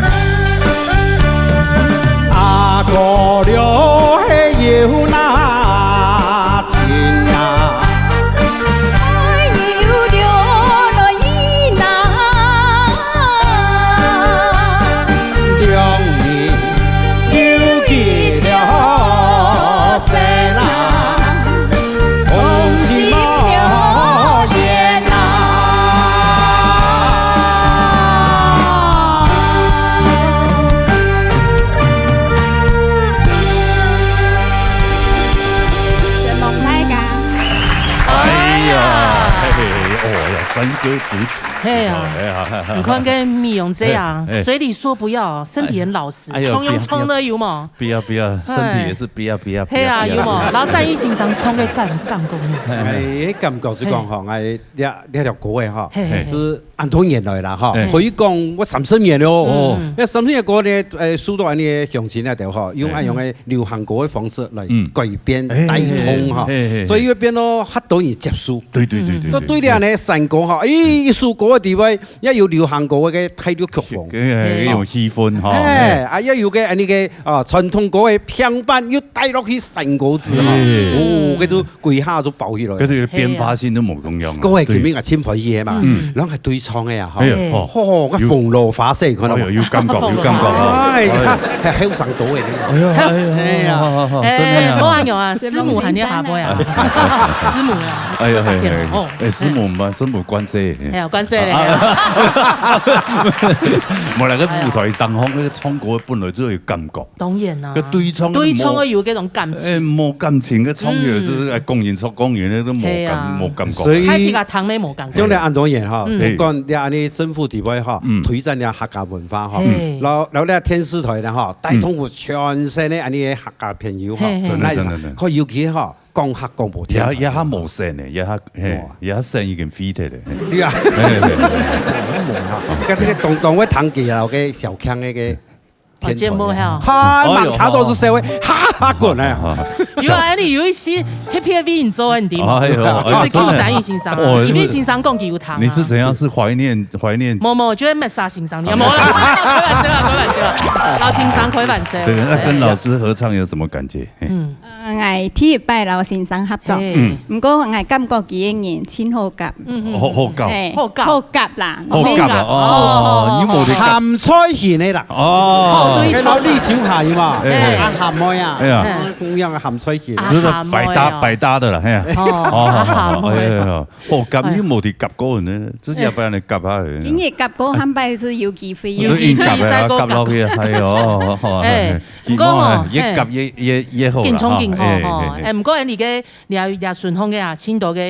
山歌主曲。係啊。哦，係啊。你看該美容姐啊，哎，哎。嘴裡說不要，身體很老實，哎呦，唱用唱的有無？不要，不要，不要，身體也是不要，不要，不要，嘿啊，不要。有無？然後戰役先生唱个感，感覺呢？哎，感覺是講吼，哎，這，這條歌个吼，嘿，嘿，嘿。是恁多年來啦吼，嘿。可以講我三十年了哦。嗯。那三十年過呢，哎，受到恁呢鄉親啊，對吼，用恁樣个流行歌个方式來改編、嗯。帶動吼，哎，嘿，嘿，嘿。所以會變到較多人接受。對，對，對，對，嗯。對。到對了呢，山歌吼，哎，一首歌个地位，也有流行歌个大陸曲風。哎，哎，有氣氛吼。哎，啊，也有个恁呢个，啊，傳統歌个平板又帶落去山歌之後，哎。哦，該就歸下就包起來。該个變化性都無共樣啊。各位，對。今日啊，真歡喜个嘛，嗯。然後還對唱个啊，吼。哎呀，哦。吼，該紅羅花色，看到無？哎呀，有感覺，有感覺。哎，你看，還，還有上多个呢。哎呀，哎呀，哎呀。好，好，好，真的啊。哎，莫恁樣啊，師母喊你阿伯啊。師母啊。哎呀，嘿，嘿，哦。哎，師母嘛，師母關係。哎呀，關係嘞。啊。無啦，該舞台上吼，該个唱歌本來就有感覺。當然啦。該對唱个無，對唱个有該種感情。哎，無感情个唱个，嗯。就是，哎，講人說講人，該都無感，係啊。無感覺。所以，開始个糖咧無感覺。將來恁多年吼，嗯。不管你恁呢政府地位吼，嗯。推展了客家文化吼，嘿。然後，然後呢電視台呢吼，帶動有全省个恁呢客家朋友吼，嘿，嘿。真的，來，真的，真的。看尤其吼，講客講無停。也，也還無省呢，也還，嘿，哇。也還省已經飛忒了，嘿。對啊。嘿，嘿，嘿。無啊，跟這个東，東會堂給啊，OK，小康那個 哦，節目吼。哈，哎喲，吂差到係社會，哈哈滾哎。有啊，你有一些特別為你做个，你知無？哎喲，哎喲，一直Q戰役先生啊，真的。哦，因為先生講佢有聽啊。你是怎樣？是懷念，懷念？無，無，就係滅殺先生，你無啦，開玩笑啦，開玩笑啦，老先生開玩笑。對，那跟老師合唱有什麼感覺？嘿。嗯。呃，𠊎第一擺摎先生合作，嘿。嗯。毋過𠊎感覺佢个人真好夾。嗯，嗯。好，好搞。哎，好夾。好夾啦。好夾啊，哦，哦，哦，哦，你無得夾。鹹菜型个啦。哦。好對唱啊。摎李秋霞有嘛？哎，哎。啊，鹹妹啊。哎呀。嗯。同樣个鹹菜型。啊，值得百搭，鹹妹哦。百搭的啦，嘿啊。哦，哦，好，好，好，好，哎呀，哎呀，好夾，哎。你無得夾過呢，自己也不然你夾下咧。今日夾過，下擺係有機會。有機會再過夾。夾落去啊，哎喲，好，好，好，哎。 哎，毋過吼，希望啊，越夾越，嘿。越，越好啦，緊衝緊吼，吼，嘿，嘿，嘿。哎，毋過你个，你也，也順風个啊，真多个，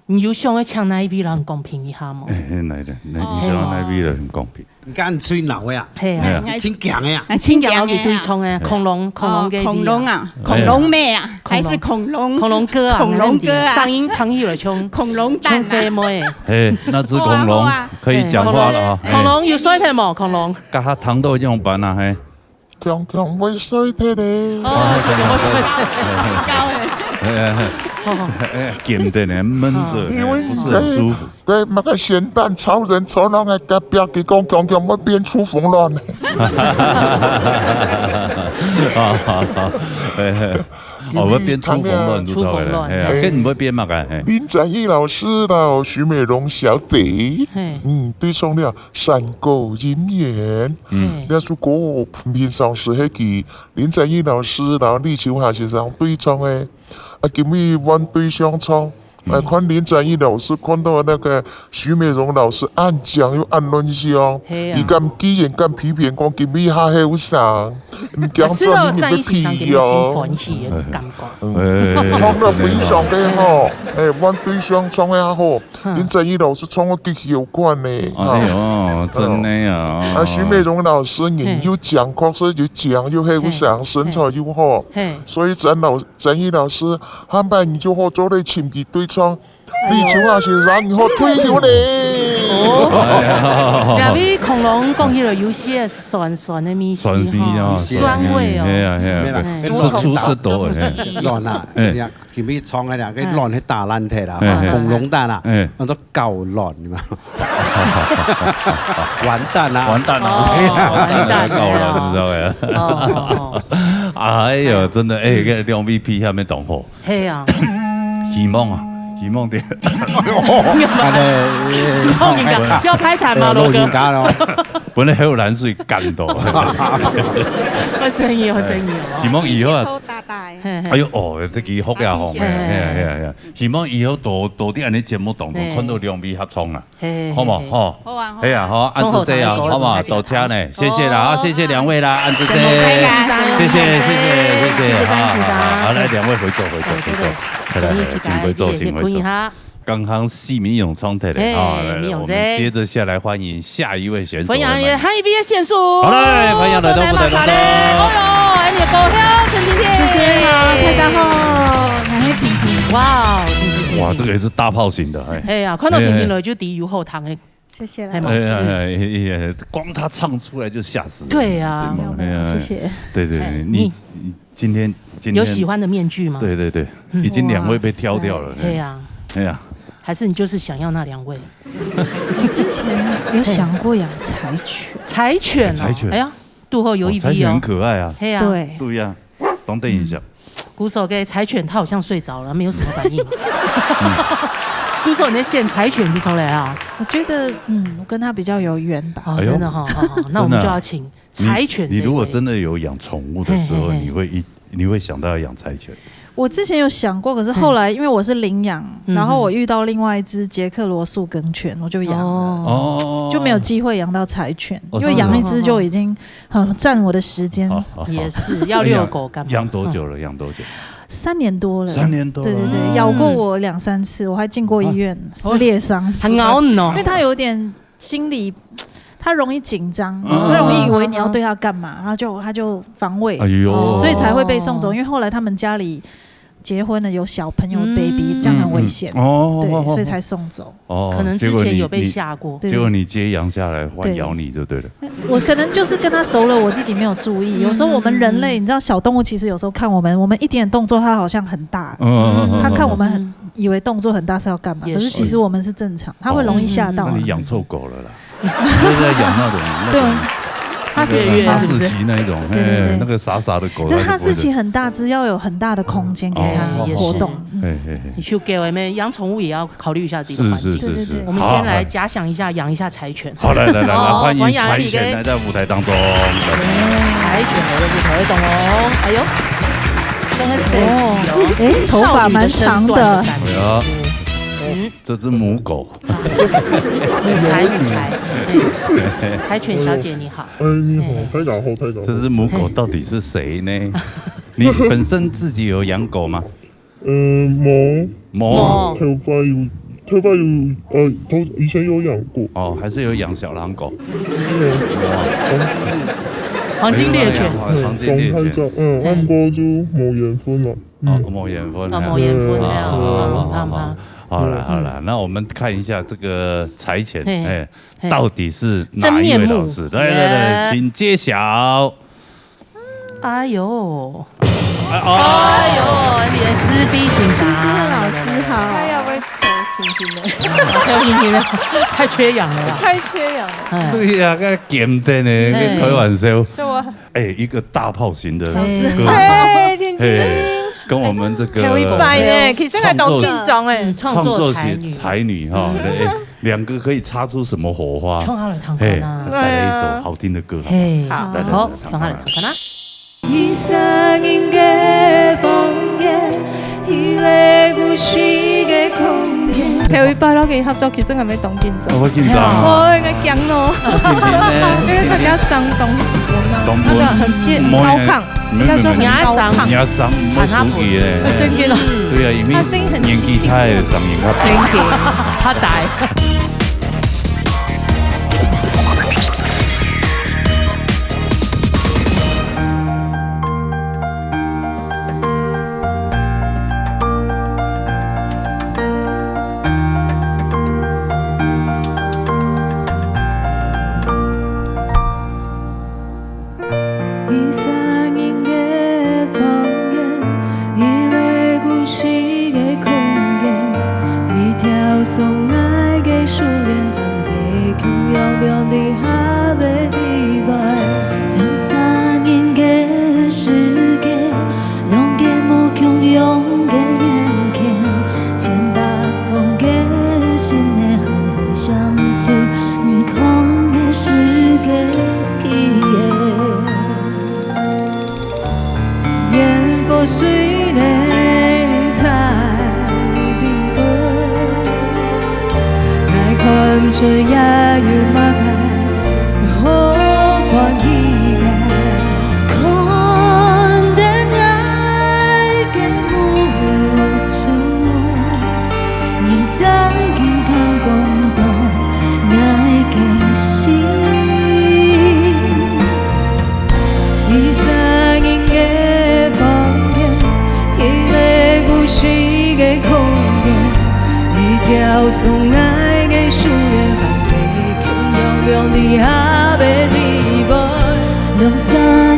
你有想要請哪一位來公平一下無？哎，哎，哪一个？那你想要哪一位來公平？哦。你看最老个啊，嘿啊。哎呀。真強个啊。啊，真強个啊。真強个對唱个，恐龍，恐龍个。哦，恐龍啊，哎呀。恐龍妹啊，恐龍。還是恐龍？恐龍哥啊，恐龍哥啊。沒問題，聲音聽起來像，恐龍蛋啊。像細妹。哎，那隻恐龍好啊，好啊。可以講話了啊。哎，恐龍，哎。恐龍有衰退無？恐龍。剛剛聽到這樣辦啊，嘿。 強強會衰忒咧。哦，強強會衰忒。高欸。哎，哎，哎，哎，緊的呢，悶著，因為哎，不是很舒服。該，該麼个鹹蛋超人超人个隔壁，佢講強強會變出風亂。啊，好，好，哎，哎。 哦，會變出風亂，嗯，就出來了，出風亂。哎呀，嘿。該你會變麼个？嘿。林展翼老師摎徐美蓉小姐，嘿。嗯，對唱了《山歌姻緣》。嗯。嘿。這首歌平常時係佢林展翼老師摎李秋霞先生對唱个，啊，今日換對唱唱， 哎，看林展翼老師看到那個徐美蓉老師恁靚又恁嫩相，係啊。佢敢，居然敢批評講佢比較後生，毋驚做明明个屁哦。啊，係哦，展翼先生今日真歡喜个感覺。嗯。哎，唱得非常个好，哎，換對唱唱个好，嗯。林展翼老師唱个極有感呢，哎喲，哈。真的啊。啊，徐美蓉老師人又靚，確實又靚又後生，嘿。身材又好，嘿。所以展老 展翼老師，下擺你就好做得尋佢對唱，李秋霞先生，你好退休咧。哦。哎呀。這位恐龍講起來有些酸酸个味緒酸味啊，吼，酸味哦。係啊，係啊，沒啦，係。豬腸，豬腸，豬腸，卵啊，哎。人家前面唱个兩個卵，係打爛忒啦，哎，哎。恐龍蛋啊，哎。那都搞卵嘛。完蛋啦。完蛋啦，哦，完蛋啦，完蛋啦，搞卵，你知道嗎？哦，哦，哦。哎喲，真的，哎，這兩位配合得當好。 係啊。希望啊，希望的。哎喲，恁呢，你看人家，要拍台嗎，哎，羅哥？老人家咯。本來還有藍水乾到。好生意，好生意哦。希望以後啊。偷打打欸。嘿，嘿。哎喲，哦，這個福也紅欸，嘿，嘿，嘿，嘿。希望以後多，多在恁呢節目當中，嘿。看到兩位合唱啊。 嘿，嘿，好無？嘿，嘿。吼。好啊，好啊。係啊，好，恁仔細啊，好無？多謝呢，謝謝啦，啊，謝謝兩位啦，恁仔細。謝謝，謝謝，謝謝，謝謝，哈，哈，哈，來，兩位回座，回座，回座，來，來，來，請回座，請回座。剛剛四面用窗台的，哎，啊，來，來，面用這。我們接著下來歡迎下一位選手。歡迎，來，嗨，V S選手。好嘞，歡迎來到舞台當中。哦喲，哎，你的高票，陳婷婷。主持人好，大家好，我是婷婷。哇哦，婷婷，婷婷。哇，這個也是大炮型的，哎。哎呀，看到婷婷了，哎呀。就知有好聽的。謝謝啦。哎，嘛是。哎呀，哎呀，哎呀，光她唱出來就嚇死人。對啊。對嗎？沒有，沒有，哎呀，謝謝。對，對，哎，你，你，你今天，今天有喜歡的面具嗎？對，對，對，嗯。已經兩位被挑掉了，哇塞。哎呀。哎呀。還是你就是想要那兩位？我之前有想過養柴犬。柴犬哦，哎，柴犬。哎呀，肚後有一位哦。哦，柴犬很可愛啊。哎呀。對。對呀，當等一下。嗯。鼓手給柴犬，它好像睡着了，沒有什麼反應。嗯。鼓手，你在現柴犬不出來啊？我覺得，嗯，我跟它比較有緣吧。哦，哎呦。真的哈，好，好，那我們就要請 柴犬这一位。你，你如果真的有养宠物的时候，嘿，嘿，嘿。你会一，你会想到要养柴犬？我之前有想过，可是后来因为我是领养，嗯。然后我遇到另外一只捷克罗素梗犬，我就养了。哦。哦。就没有机会养到柴犬，哦，因为养一只就已经很占我的时间。是哦。好，好，好。也是，要遛狗干嘛？养，养多久了？养多久？三年多了。三年多了。对，对，对，嗯。咬过我两三次，我还进过医院，哦。撕裂伤。很咬你哦。因为它有点心理，他容易紧张，嗯。他容易以为你要对他干嘛，然后就，他就防卫，哎呦。所以才会被送走。因为后来他们家里结婚了，有小朋友，嗯。baby，这样很危险。嗯，嗯。哦。对，所以才送走。哦，可能之前有被吓过。结果你，你，对。结果你接养下来，换咬你就对了。对。我可能就是跟他熟了，我自己没有注意。嗯，有时候我们人类，嗯，嗯，嗯。你知道小动物其实有时候看我们，我们一点动作它好像很大。嗯，嗯，嗯，嗯，嗯。它看我们很，嗯。以为动作很大是要干嘛，也是。可是其实我们是正常，它会容易吓到啊。哦。那你养错狗了啦。你就在养那种，那种，对。哈士奇，那个哈士奇那一种，是不是？对，对，对。哎，那个傻傻的狗，可是哈士奇很大只，它就不会的。要有很大的空间给它活动。哦，哦，哦。嗯。也是。嘿，嘿，嘿。你去给我们养宠物也要考虑一下自己的环境。是，是，是，是。对，对，对。我们先来假想一下，好，好。养一下柴犬。好，来，来，来，来，哦，欢迎柴犬来到舞台当中。欢迎柴犬来到舞台当中。哎呦，真的神奇哦。哦，诶，头发蛮长的。少女的身段的感觉。哎呀。嗯。这只母狗。 柴，柴，对，柴犬小姐你好。哎，你好，哎。大家好，大家好。这只母狗到底是谁呢？你本身自己有养狗吗？呃，没。没。没。头擺有，头擺有，呃，头，以前有养过。哦，还是有养小狼狗。有。哇。黄金猎犬。哎，黄金猎犬。嗯，嘿。啊，毋过就无缘分了。 哦，嗯。没缘分，哦，没缘分，哦，哎呀，哦，哦，哦，哦，哦。好啦，好啦，嗯。那我们看一下这个柴犬，嘿，哎，嘿。到底是哪一位老师？真面目。来，来，来，耶。请揭晓。哎呦。哎，哦。哎呦，你的师弟先生。是，是，老师好。他要不要投婷婷呢？投婷婷呢？太缺氧了啦。太缺氧了。哎。对呀，该简单的，哎。开玩笑。所以我 哎，一个大炮型的歌手。老师。哎，婷婷。嘿，跟我们这个跳一擺呢，其實還當緊張哎。创作，嗯，创作才女。创作型才女哈，嗯。哎，两个可以擦出什么火花？創下來聽看啊。嘿，帶來一首好听的歌，好不好？嘿，好。来，来，好，来，唱看啊。創下來聽看啊。 頭一擺摎佢合作，其實還蠻當緊張。哦，會緊張啊。會，會驚咯。啊，婷婷呢？因為佢比較生動，當，那個很健，高亢，應該說很高亢。你阿桑，你阿桑，毋好輸佢咧。啊，真的咯。對啊，因為他聲音很年紀大，聲音較大。Thank you。他大。 一儕人个房間，一個故事个空間，一條送愛个手鏈，含黑球要放在下个地方。兩儕人个世界，兩個無共樣个遠見，千百封个信念，含閃出毋同个世界記憶。 煙火雖然在繽紛，𠊎看毋出也有麼个好歡喜个。看等𠊎个目珠，你在 𠊎个思念還會共樣放佇遐个地方。兩儕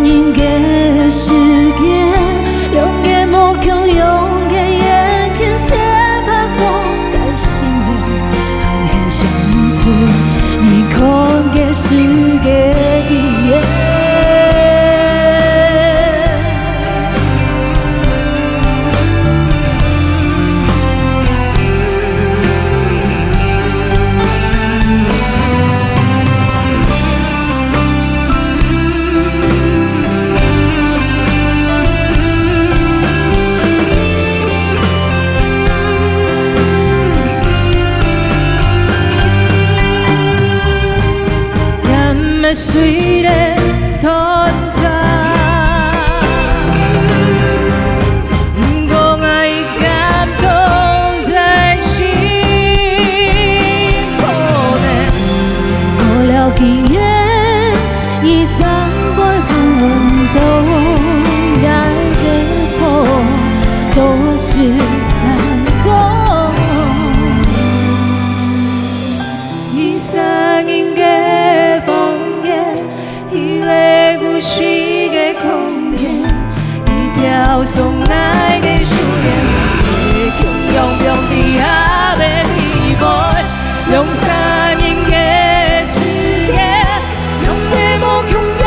人个世界，兩个無共樣个眼睛，千百萬个心靈，還係想毋出你看个世界个。 甜蜜水个糖茶，毋過𠊎感動在心口內。過了幾年，你將會看到𠊎个好，都是在講。 一儕人个房間，一個故事个空間，一條送來个思念，會共樣放佇遐个地方，兩儕人个世界。 用你無共樣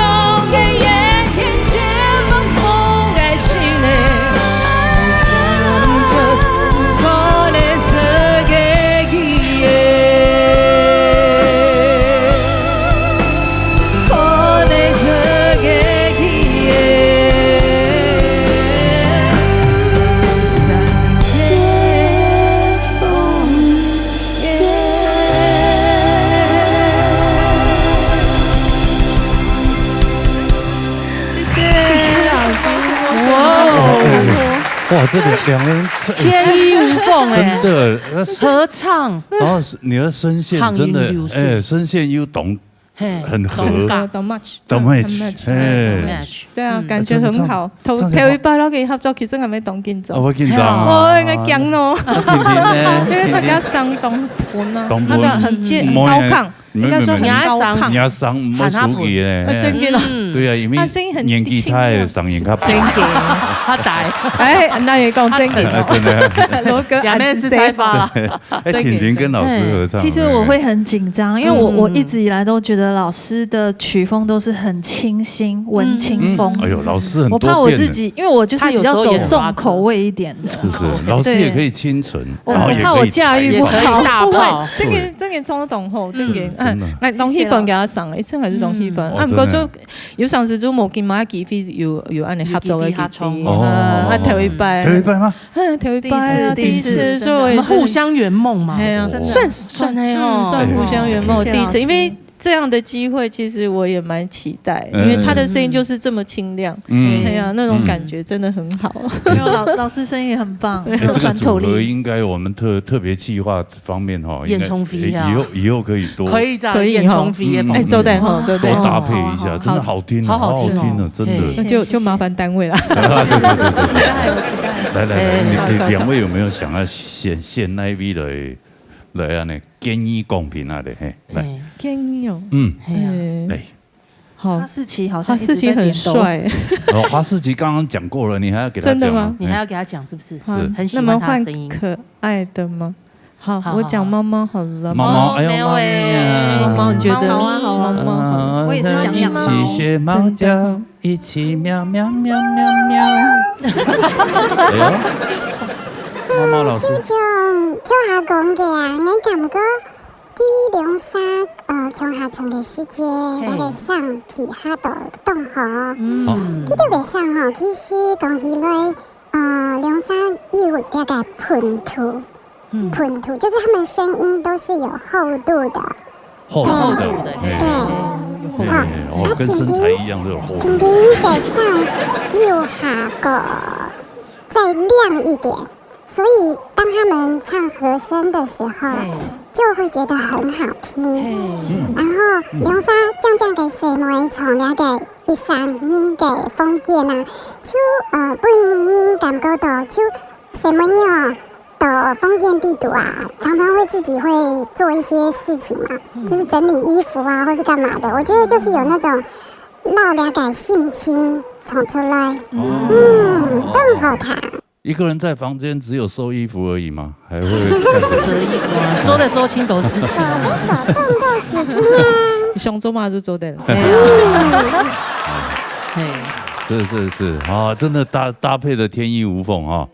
个眼睛，千萬無愛情的，想著不可能世界記憶，可能世界記憶，三月風。 谢谢老师。哇哦，哇，这两，两个人，天衣无缝哎，真的，那是，合唱，然后是你的声线真的，淌音流水哎，声线又懂，嘿，很合。懂感。Don't match。Don't match，哎。Don't match。对啊，嗯。感觉很好。头，唱起来头一擺摎佢合作，其实還蛮當緊張。哦，會緊張啊。哦，應該驚哦。那婷婷呢？因為大家聲當穩啊，當穩。那個很尖，嗯。高亢。 應該說很高亢。你的聲，你的聲毋會輸佢咧，啊，真的哦。嗯。對啊，因為他聲音很年紀大了，低沉啊。聲音較低。真的，較低。哎，那也講真的。哎，真的。羅哥，也沒有是採訪啦。哎，真的。婷婷跟老師合唱，其實我會很緊張，因為我，嗯。我一直以來都覺得老師的曲風都是很清新、文青風。嗯。哎呦，老師很多變的。我怕我自己，因為我就是比較走重口味一點的。是不是？老師也可以清純，對。然後也可以大炮。我怕我駕馭不好。不會，這個，這個衝動吼，這個，嗯，嗯，真的。哎，當氣氛給他上了，一次還是當氣氛。嗯。啊，毋過就，哦，真的。有當時就無咁樣機會，有，有恁樣合作个機會。有機會合作。哦。啊，頭一擺。頭一擺嗎？嗯，頭一擺啊，第一次，第一次，第一次，所以我也是，真的。我們互相圓夢嘛。哎呀，真的。算，算，算的哦。嗯，算互相圓夢，哎。第一次，謝謝老師。因為這樣的機會，其實我也蠻期待，嗯。因為他的聲音就是這麼清亮。嗯。哎呀，那種感覺真的很好。嗯。沒有，老，老師聲音也很棒，哎，很有穿透力。這個組合應該我們特，特別企劃方面哈，應該，煙囪飛啊。哎，以後，以後可以多，可以這樣，可以哈。煙囪飛的方式。嗯，嗯，嗯。哎，對，對，對，對。多搭配一下，好，真的好聽哦，好好聽哦。好好聽哦，真的。嘿。那就，就麻煩單位啦。對，對，對，對，對。期待，我期待。來，來，來，哎，你，你，好，好，好。兩位有沒有想要選，選哪一位來，來啊，那 建議公平啊的，嘿，來。嘿。建議哦。嗯。嘿啊。哎。好。哈士奇好像一直在點頭。哈士奇很帥。哦，哈士奇剛剛講過了，你還要給他講嗎？真的嗎？你還要給他講是不是？是。好，很喜歡他的聲音。那麼換可愛的嗎？好，好，我講貓貓好了。好，好。貓貓，哎呦，貓咪啊。貓咪，貓貓，你覺得？貓好啊，好啊。貓貓好了。啊，我也是想養貓。一起學貓叫。真的。 一起喵喵喵喵喵。哎喲，貓貓老師。這種共下講个啊，𠊎感覺佢兩儕，呃，共下唱个時節，嘿。該個聲皮下都當好。嗯。哦。佢兜个聲吼，其實講起來，呃，兩儕有一個本土。 嗯。本土，就是他們聲音都是有厚度的。厚度的，對，哎，對，哎，哦，跟身材一樣都有厚度。婷婷个聲又下過，再亮一點，所以當他們唱和聲的時候，哎。就會覺得很好聽。哎。嗯。然後，嗯。兩儕靚靚个細妹從那個一三年个風景啊，就，呃，分人感覺到就細妹哦，呃，封建帝都啊，常常会自己会做一些事情嘛，就是整理衣服啊，或是干嘛的。我觉得就是有那种老了的性情闯出来，嗯，更好看。一个人在房间只有收衣服而已吗？还会干什么？折衣服啊，做得做盡多事情啊。手被手冻到死心啊！想做嘛就做得了。对啊，嘿，是是是啊，真的搭搭配的天衣无缝哈。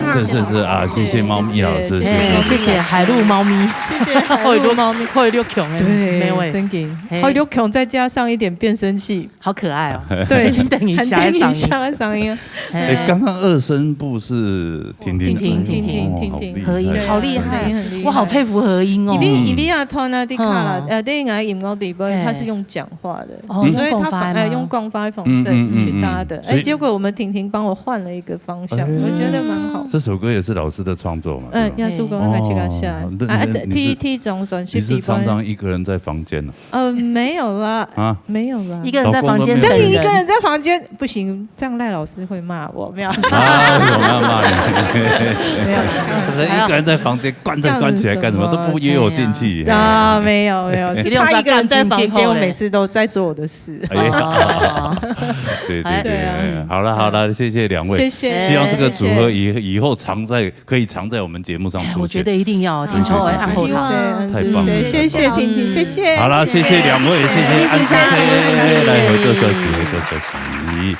是是是啊，谢谢猫咪老师，谢哎，谢。谢谢海陆猫咪，谢谢海陆猫咪。会六强哎，对，没味，真的，嘿好六强再加上一点变声器，好可爱哦。对，请等一下很等一上映下上映。哎，刚刚二声部是婷婷婷婷婷婷婷哦好厉害合音，对好厉害很厉害，我好佩服合音哦。因为因为啊，团啊，的卡啦嗯，呃，电影啊，音乐里边哎他是用讲话的，哦所以他用讲话吗反哎用讲话的方式嗯嗯嗯去搭的，所以哎，结果我们婷婷帮我换了一个方向，哎我觉得蛮好。这首歌也是老师的创作嘛？嗯，对吧要叔公那个这个下哦那啊，那你是第第种选你是是底关常常一个人在房间呢？呃，没有啦，啊，没有啦。一个人在房间老公都没有等人，这样你一个人在房间不行，这样赖老师会骂我，没有。啊，有没有骂你？没有啦。可是一个人在房间关着关起来干什么？这样子什么都不约我进去。啊，没有没有，是他一个人在房间，我每次都在做我的事。哎呀，哦，对对对，哎对啊哎好了好了，谢谢两位，谢谢，希望这个组合谢谢。以以后常在可以常在我们节目上出现。我觉得一定要，听说哎，对对对好啦。希望太棒了谢谢婷婷，谢谢。好啦，谢谢两位，谢谢安先生，来合作休息，合作休息。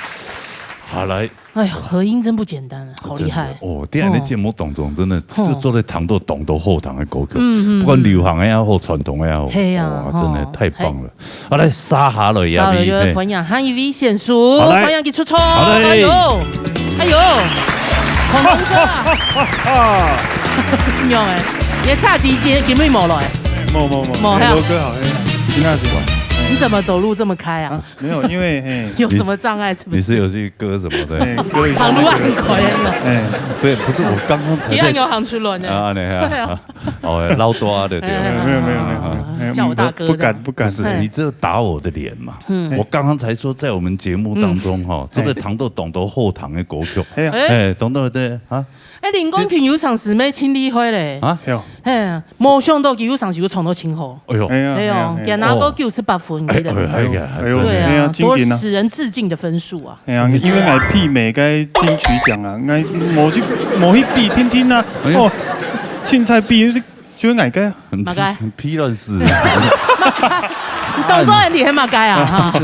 好来，哎呀，合音真不简单啊，好厉害真的。哦！第二个节目当中，真的嗯就做得談到當多好聽的歌曲，嗯嗯不管流行的也好，傳統的也好，嘿啊哇，真的哦太棒了！好来，沙哈了呀，稍微就嘿歡迎韓語先生，好來歡迎佢出場。好來哎呦，哎呦，恐龍哥啊，啊，你有哎，你的差距今今日無來，某某某，某哎，罗哥好，哎，今天怎么？你怎麼走路這麼開啊？没有，因为嘿，有什麼障礙是不是？你是有去割什么的？哎，割一下行路很快啊，哎，对，不是我刚刚才在一樣有行出來呢。啊，你看，哦，老大的对哎吧？没有没有没有没有，啊哎叫我大哥不敢不敢，不是，哎你这打我的脸嘛。嗯我刚刚才说，在我们节目当中哈，这个糖豆懂得后堂的国球，哎呀，哎，哎，懂得对啊，哎，林冠群有上時咩，盡厲害嘞。啊哎呦，哎，無想到佢有上時有創到盡好。哎呦，哎呀，哎呦，哎呀佢拿到九十八分，記得嗎？哎呀，哎呦，對啊，哎呀，真緊啊，多使人致敬的分數啊。哎呀，因为𠊎媲美个金曲獎啊，𠊎無去無去比聽聽啊，哎呀哦，凊彩比就就𠊎个，很嘛該批很批亂是，你當做你很嘛該啊哈，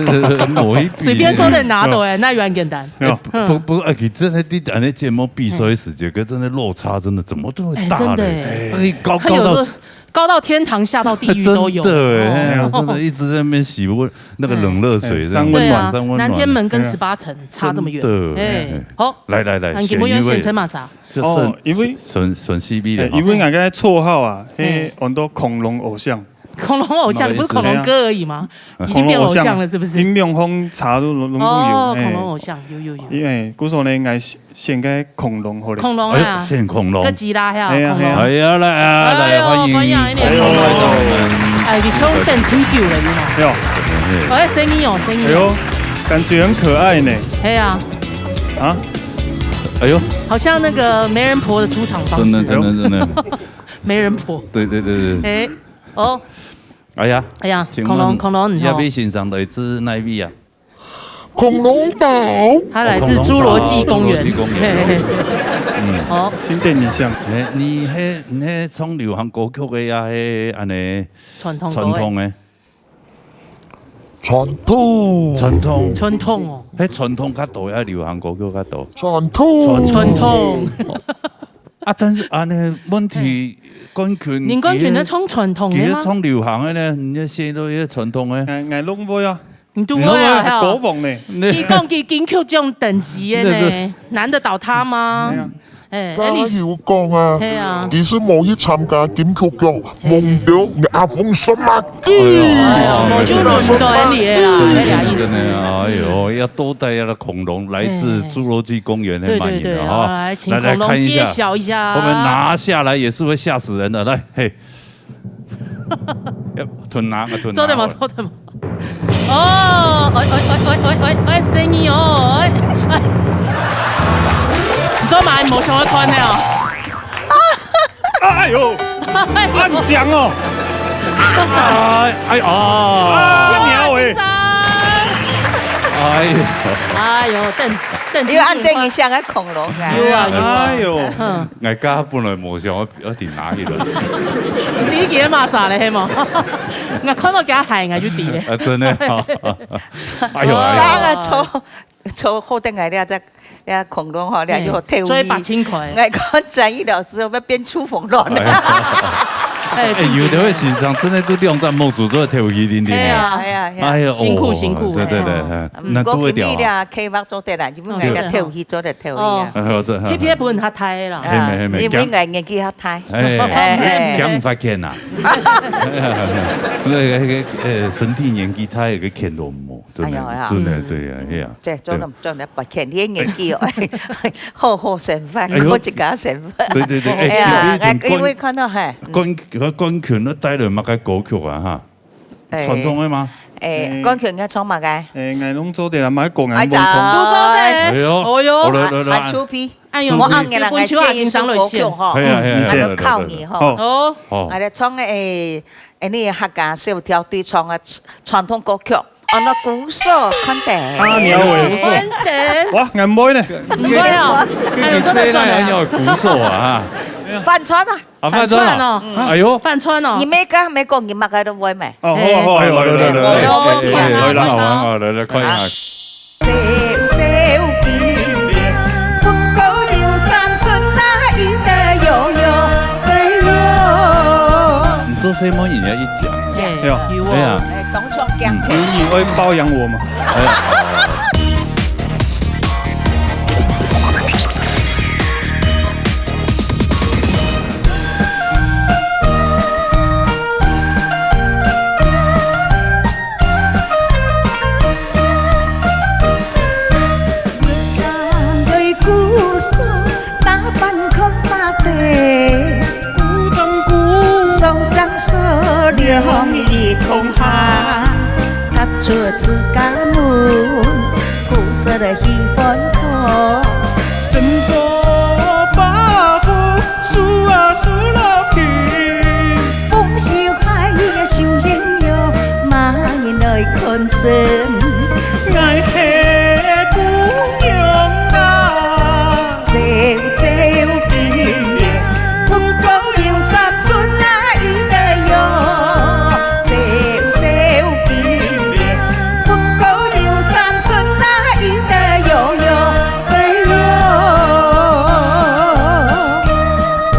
某一隨便做得拿到哎，那有很簡單。哎呦，不不，而且真的，你按呢節目比賽時節，跟真的落差真的怎麼都會大的，哎真的哎那你高他有时候高到高到天堂，下到地狱都有。真的哎，哦真的一直在那邊洗溫那個冷熱水，哎這樣三溫暖對啊，三溫暖南天門跟十八層差這麼遠。真的哎，好，來來來，那你有沒有選擇嘛啥？就哦因為選選 C B 的哈，哎因為𠊎个綽號啊，哎嘿，安到恐龍偶像，恐龍偶像，你不是恐龍哥而已嗎？已經變偶像了，是不是？音量風差都攏攏都有，哦，哎恐龍偶像有有有，因為故所呢，𠊎選个恐龍好咧，恐龍啊，哎呦，選恐龍哥，吉拉呀，哎呀恐龍。哎呀，來啊，來，哎呦歡迎歡迎歡迎恐龍來到我們。哎，你就等真久了，你嘛。哎呦，哎，聲音哦，聲音哦。哎呦，感覺很可愛呢，哎呀，啊，哎呦，好像那個媒人婆的出場方式。真的真的真的，媒人婆。對對對對，哎，哦，哎呀，哎呀，請問恐龍恐龍，你好亞，比先生來自哪位啊？恐龍島。他來自侏羅紀公園。恐龍島侏羅紀公園嘿嘿嘿。嗯，好，新店一巷，你你迄你迄唱流行歌曲个呀，迄安尼傳統傳統个傳統。傳統，傳統哦，迄傳統較多，抑流行歌曲較多。傳統。傳統。啊，但是安尼問題，冠群，林冠群在唱傳統佢的嗎？唱流行个呢，人家寫到迄傳統个。哎，哎，攏會啊，你都會啊，國哈。王呢，你你講佢金曲獎等級的呢，難得倒他嗎哎？呀，哎，剛剛哎你有講啊，嘿啊。你是無去參加金曲獎，夢到你阿峰什麼哎呦，我就輪到你了啦，那倆意思。真的，哎呦，要多帶那個恐龍來自侏羅紀公園的對對對，扮演的哈。好，來請來來恐龍看一下揭曉一下。我們拿下來也是會嚇死人的。來，嘿，要吞拿，吞拿。做得嗎？做得嗎？哦，哎哎哎哎哎哎哎，聲音哦，哎哎，你做麼無想要看的哦？哎呦，恁靚哦！哎，哎啊！啊，鳥欸！哎呦，哎呦，等，等，你有恁等一下个恐龍啊？有啊，有啊。哎呦，嗯。𠊎家本來無想要，要頂哪去了。你也馬啥嘞，嘿嘛？𠊎看到佢鞋，𠊎就知咧。啊，真的啊。哎呦，哎呦。剛剛抽 坐好等𠊎這隻，這恐龍吼，這又透氣。嘴巴清開。𠊎講張毅老師要變出風浪。哎，哎，有的位先生真的就兩隻目珠做透氣定定。哎呀，哎呀，哎呀。哎呀，辛苦，哦，辛苦，对对对，哎呀。哎，嗯，那都会掉啊。不过今日這計劃做得啦，因為𠊎个透氣做得透氣啊。哦。哎，好的，好的。T P F本較大啦。哎，没，没，因为𠊎年纪較大。哎，哎，哎。讲发现呐。那个，那个，呃，身体年纪大，有个乾隆嘛。 真的，哎呀，哎呀。真的，对呀，哎呀，这做得，对。做得不欠，你的年纪哦，好好生活，哎呦，过自家生活。对，对，对，哎，哎呀，今日从冠，哎，因为看到，嘿，嗯。冠，冠军那带了么个歌曲啊，哈？哎。传统的吗？哎，哎。冠军应该唱么个？哎，俺拢做得啦，买讲俺哎，都唱。都做得。哎呦，哦哟。好，来，来，来。啊，出皮。哎呦，我按你啦，你本秋啊，先生落选。哎呀，哎呀，俺就靠你吼。好。好。好。俺来唱个，哎，哎，你客家小调对唱个传统歌曲。 哦，那鼓手，看得。啊，你要我鼓手？看得。哇，俺妹呢？你妹哦，还有这个专业。你谁来要鼓手啊？翻船啊。啊，翻船啊。翻船哦。哎呦。翻船哦。你每个，每个，你妈个都会没？哦，好啊，好啊，哎呦，来，来，来，来，哎呦，哎呦，哎呦，哎呦，来，来，来，来，看一下。 你做什么人家一讲？对啊。有哦。哎，当场讲。嗯。有你会包养我吗？哎呀。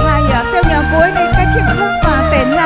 哎呀，小娘妹，你赶紧看花灯啦！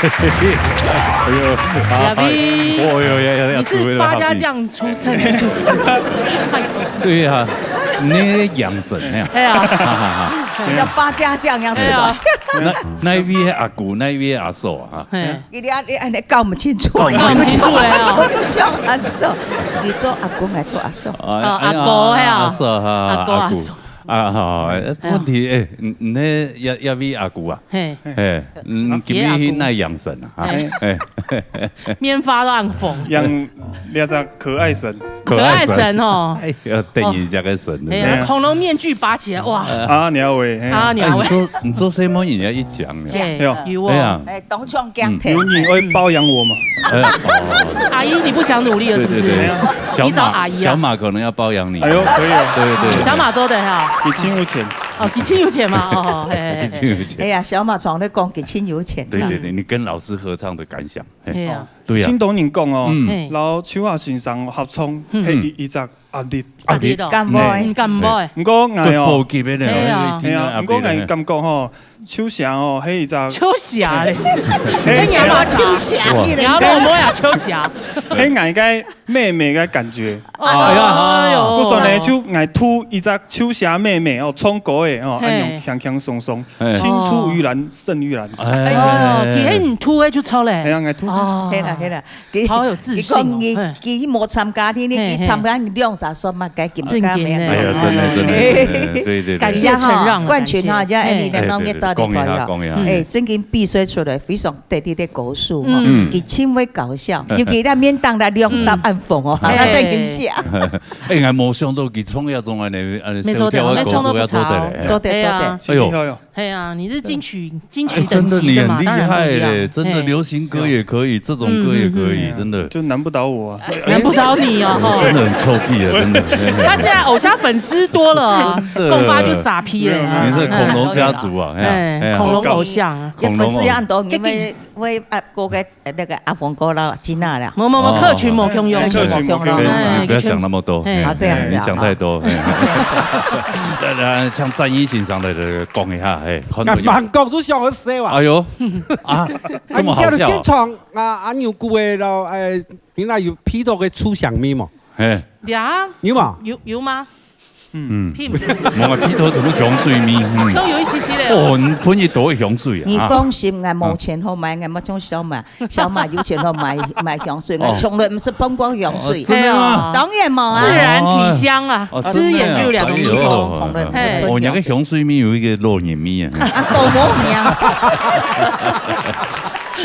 哎呦，哎呦，哎呦，哎呦，哎呦，你是八家将出身的，是不是？对呀，你个养生哎呀，哎呀，哈哈哈。你叫八家将样出来。哎呀。那，那一位阿姑，那一位阿嫂啊，哎。你，你，你，你搞不清楚。搞不清楚了啊。我叫阿嫂，你做阿公还做阿嫂？啊，哦，阿姑哎呀。阿嫂哈，阿姑，阿姑。阿嫂。 啊，好，哎，问题，哎，你，你那，那，那位阿姑啊？嘿。哎，嗯，啊，今日去那养生啊，啊？哎。哎。棉花都很红。养那只可爱神。可爱神。可爱神哦。哎，要等一下个神，哎呀，对不对？恐龙面具拔起来，哇。啊，你要喂，哎。啊，你要喂。哎，你做，你做什么也要一讲呢？哎，对哦。有哦。哎呀。哎，当场讲的。嗯。有人会包养我吗？哎，哦。阿姨，你不想努力了，是不是？对，对，对。小马，你找阿姨啊？小马可能要包养你。哎呦，可以哦。对，对，对。小马做得哈。你亲有钱。 哦，佢真有錢嘛，哦，嘿，嘿，嘿。佢真有錢。哎呀，小馬常在講佢真有錢。对，对，对，你跟老师合唱的感想，嘿。对啊。对啊。真多人講哦，嗯。嘿。摎秋華先生合唱，嗯。係一，一隻壓力。壓力哦。敢會？嗯，敢會？毋過𠊎哦，都高級的呢，哎呀。一聽到壓力的，係啊，毋過𠊎感覺吼，秋霞哦，係一隻，秋霞咧，嘿，你還要秋霞，哇。你還要落尾啊，秋霞。係𠊎个 妹妹个感覺。哎呀。哎呦。故所呢，就愛渡一隻秋霞妹妹哦，唱歌个哦，嘿。恁樣輕輕鬆鬆，嘿。青出於藍勝於藍。哎。哦，其實你渡个就著咧。哎呀，愛渡。哦。係啦，係啦。佢，好有自信哦，佢講佢，嘿。佢無參加，你，你，嘿，嘿。佢參加，你兩三首嘛，該緊正經的。哎呀，真的，真的，真的，对，对，对。感謝承讓啊，冠軍哈，感謝。人家你兩个到底哎，对，对，对，恭喜他，朋友。恭喜他。哎，正經比賽出來非常 得力个歌手吼，嗯。佢真會搞笑，尤其在面當啦，兩答案紅哦，嗯。那等一下。哎，𠊎無想到佢唱這種恁樣，恁樣沒錯的，小調个歌都要做得嘞。沒錯，都不錯。做得，哎呀。做得。哎呦。係啊，你是金曲，金曲等級的嘛，哎，真的，你很厲害嘞，當然不一樣。真的，哎。流行歌也可以，这种歌也可以，嗯，嗯，嗯。真的。就难不倒我啊。难不倒你哦，吼。真的很臭屁啊，真的。他现在偶像粉丝多了啊，真的。共发就傻批了啊。你是恐龙家族啊，哎呀，哎，哎呀。恐龙偶像啊。恐龙哦。粉丝也很多，因为 我阿哥个，呃，那个阿峰哥啦，真啊啦。無，無，無，哦。客群無共樣。客群無共樣。哎，你不要想那麼多，嘿。哎，啊，這樣子啊，你想太多。嘿。來，來，像詹一先生來，來，來，講一下，嘿，看到有。慢慢講，都想好笑啊。哎呦，啊，這麼好笑啊。啊，你聽到經常，啊，啊，牛牯个咯，哎，平常有鼻到个臭香味無？嘿。有啊。有無？有，有嗎？ 嗯。屁股。無啊，鼻到怎麼香水味？嗯。都有一些些了。哦，你噴一朵香水啊？你放心，𠊎無錢好買，𠊎無像小馬，小馬有錢好買，買香水，哦。𠊎從來毋係噴過香水。哦，真的嗎？當然無啊。自然體香啊，哦，吃鹽就有兩種味道。真的啊。哎呦。從來毋係噴過。哦，你那個香水味有一個老人味啊。啊，都無樣。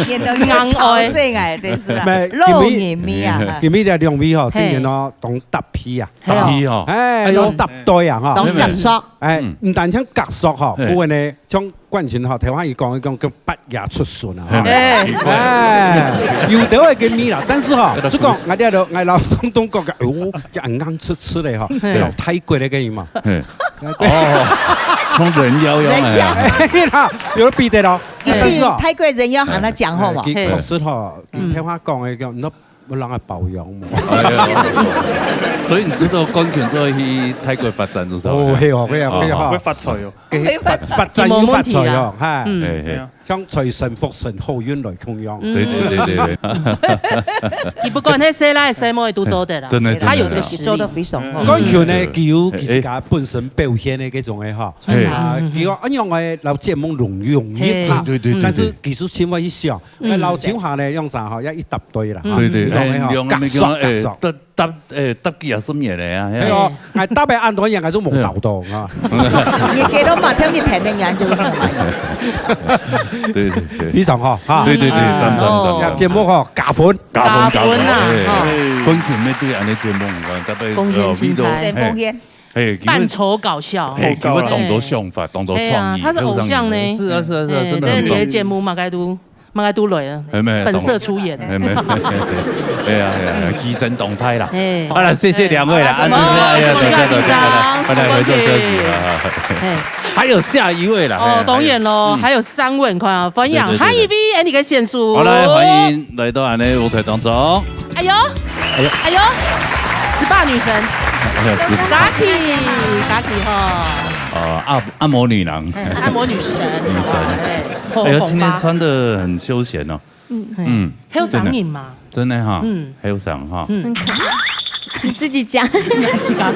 原來你好細个，真是啊。沒，老人味啊。今日這兩位吼，嘿。今日哦，當搭配啊。 搭配吼。哎，哎呦。當搭對啊，吼。當合作。哎，嗯。毋單淨合作吼，嘿。不過呢，像冠群吼，頭先佢講，佢講叫八爺出巡啊，吼。嘿。哎。哎，有兜个味啦，但是吼，就講，𠊎這兜，𠊎老東東講个，哦，就硬硬出出个吼，嘿。老泰國个嘛。嘿。哦，像人妖一樣哎。人妖。哎啦，有个比得咯，一定但是哦，泰國人妖喊他講好嘛。哎，佢確實吼，嗯。佢頭先講个，叫，你 有人來包養無？哎呀，所以你知道冠群做去泰國發展多少？哦，係哦，係啊，係啊。會發財哦。佢發，發展有發財哦，哈。嗯。嘿，嘿。像財神、福神、好運來共樣。嗯。對，對，對，對，對。佢不管係細倈細妹都做得啦。真的，他有這個實力。真的，真的。做得非常好。嗯。冠群呢，嗯。佢有自家本身表現的這種的哈。嘿。啊，嗯，嗯，嗯。佢講，哎呀，𠊎老節目融入，融入哈。嘿。對，對，對，對，但是技術性我一想， 嗯。哎，老酒下呢，用啥吼，要一搭對啦，嗯。哈。對，對，你講的吼，哎，你講，合作，你講，哎，合作。搭，搭，哎，搭幾啊十年了啊，哎喲，哎，搭个恁多年，還是無搞到，啊。你給他嘛，聽你談的人就會嘛。對，對，對。非常好，哈。對，對，對，嗯。讚，讚，讚，哦。讚。要節目吼，加分。加分，加分，加分啊，哎，哈。冠群面對恁樣節目，你看，搭个，貢獻心態。呃，味道，哎。 嘿，半球搞笑。嘿，佢有當多想法，當多創意，哎呀，他是偶像呢。非常有，是啊，是啊，是啊，哎，真的很棒。在你的節目嘛，該都，嘛該都來啊，哎，沒有，本色出演。哎，沒有，哎呀，哎呀，犧牲動態啦。哎。好了，謝謝兩位啦，啊，什麼？哎呀，什麼？謝謝，謝謝，謝謝，謝謝，謝謝，謝謝，謝謝。哎。還有下一位啦，哦，嘿，當然咯，還有，嗯。還有三位，你看啊，歡迎，對，對，對，對。下一位，哎，你个選手。好，來，歡迎來到俺的舞台當中。 哎喲，哎喲。哎喲，十八女神，哎呀，十八。Gaki，Gaki吼。呃，按，按摩女郎。哎，按摩女神，女神。好不好？哎，哎呦，今天穿得很休闲哦。嗯。嗯，很有嗓音嘛。真的哈，嗯。很有嗓哈。嗯。很可爱。你自己讲。自己讲。自己讲，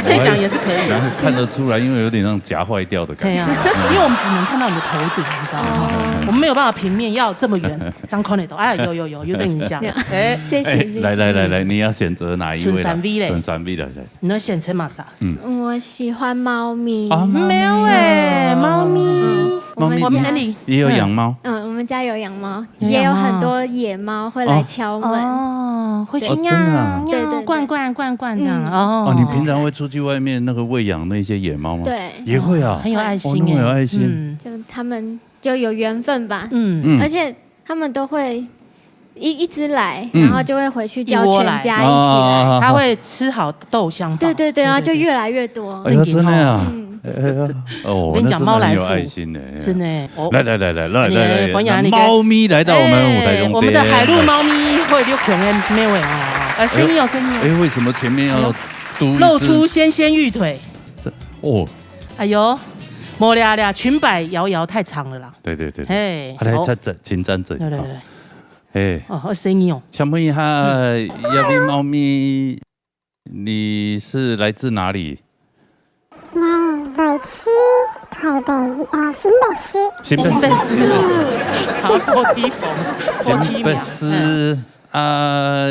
自己讲也是可以的。然后看得出来，因为有点像夹坏掉的感觉。对啊，因为我们只能看到你的头顶，你知道吗？嗯。我们没有办法平面，要这么远，张口那头。哎，有，有，有，有点影响。哎。谢谢，哎，谢谢。来，来，来，来，你要选择哪一位啦？孙三位嘞。孙三位，来，来。你要选择哪啥？嗯。我喜欢猫咪。啊，猫咪。没有哎，猫咪。嗯，我们家，我们家，也有养猫？嗯，我们家有养猫，有养猫。也有很多野猫会来敲门。哦，会去哦，真的啊。喵，喵，对，对，对。罐罐罐罐这样，嗯。哦。哦，你平常会出去外面那个喂养那些野猫吗？对。也会啊。很有爱心哦，那么有爱心。哎。嗯。就他们就有缘分吧。嗯。嗯。而且他们都会一，一直来，嗯。然后就会回去叫全家一起来。一窝来。哦。它会吃好豆香吧？对，对，对，然后就越来越多。哎呦，真的啊。嗯。哎，哎，哎，哦，我跟你讲，那真的很有爱心的，哎呀。猫来福，真的，哦。来，来，来，来，来，你，来，来，来，黄雅，你给，那猫咪来到我们舞台中间。哎，我们的海陆猫咪会溜熊的妹妹哦。哎，声音哦，声音哦。哎，为什么前面要哎呦，嘟一只？露出纤纤玉腿。这，哦。哎呦，没啦啦，裙摆摇摇太长了啦。对，对，对，对。嘿，啊，来，好。站，站，请站这里。来，来，来。哎。哦，好声音哦。请问一下，嗯。这位猫咪，你是来自哪里？我来自台北，呃，新北市。新北市。新北市。好，我提防，我提防。新北市，嗯。啊，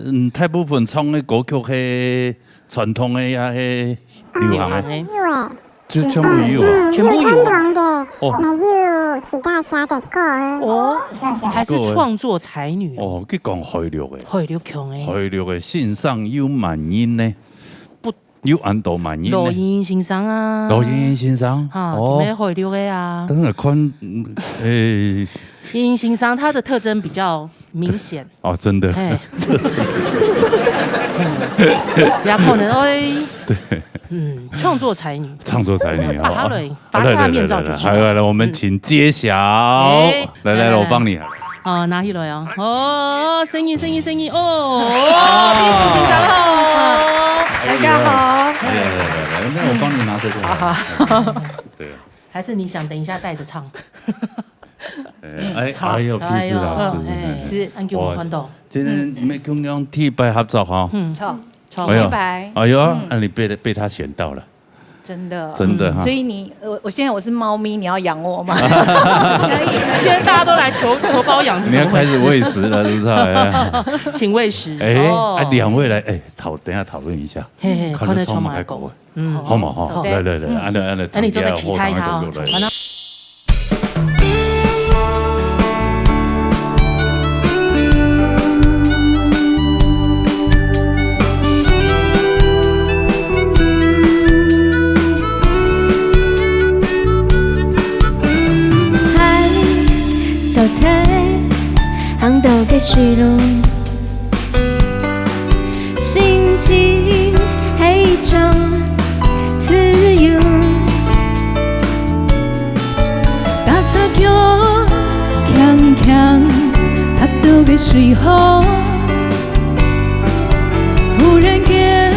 嗯，大部分唱的歌曲是传统的，也是流行的？啊，有欸。 就全部有啊？嗯，嗯，全部有。有传统的，哦。没有自家写的歌儿。哦，还是創作才女啊。哦，佢講海陸个。海陸腔个。海陸个先生有麼人呢？不，有恁多麼人呢？羅英英先生啊。羅英英先生？哈，哦。佢乜海陸个啊。當然看，嗯，誒。英英先生他的特徵比較明顯。 哦，真的。嘿。也可能，哎，對。嗯，創作才女。創作才女，拔下來，哦。拔下面罩就知道。來，來，來，來，來，我們請揭曉。嗯。哎，來，來，來，來，來。我幫你。哦，拿起來哦。哦，聲音，聲音，聲音，哦，哦，第一次欣賞哦。大家好。哎呀，來，來，來，來，那我幫你拿這個。好，好。對啊。 還是你想等一下帶著唱？哎，哎，好。哎呦，哎呦，P四老師，哎，哎。是，恁久無看到。哇，今天毋係共樣第一擺合作哈。嗯，著，著。哎呦，第一擺。哎呦，嗯。那你被，被他選到了。真的。真的哈。所以你，我，我現在我是貓咪，你要養我嗎？可以。現在大家都來求，求包養，是怎麼回事？你要開始餵食了，是不是？哎呀。請餵食。哎，哦。啊，兩位來，哎，討，等一下討論一下，嘿，嘿，看得出看得出麼个狗啊。 嗯。好嘛，吼，好的。來，來，來，嗯。恁樣，恁樣，哎，你做得期待一下哦。好，來。 心情係一種自由。踏出腳，輕輕踏到个水河，忽然間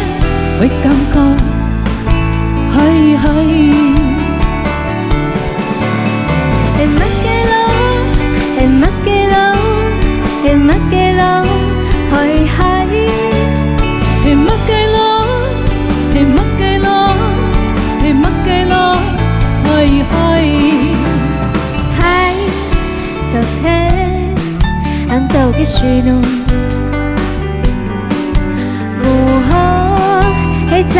會感覺海海。 係麼个路？係麼个路？係麼个路？海海。係麼个路？係麼个路？係麼个路？海海。海到底，行到个水路。 無好係在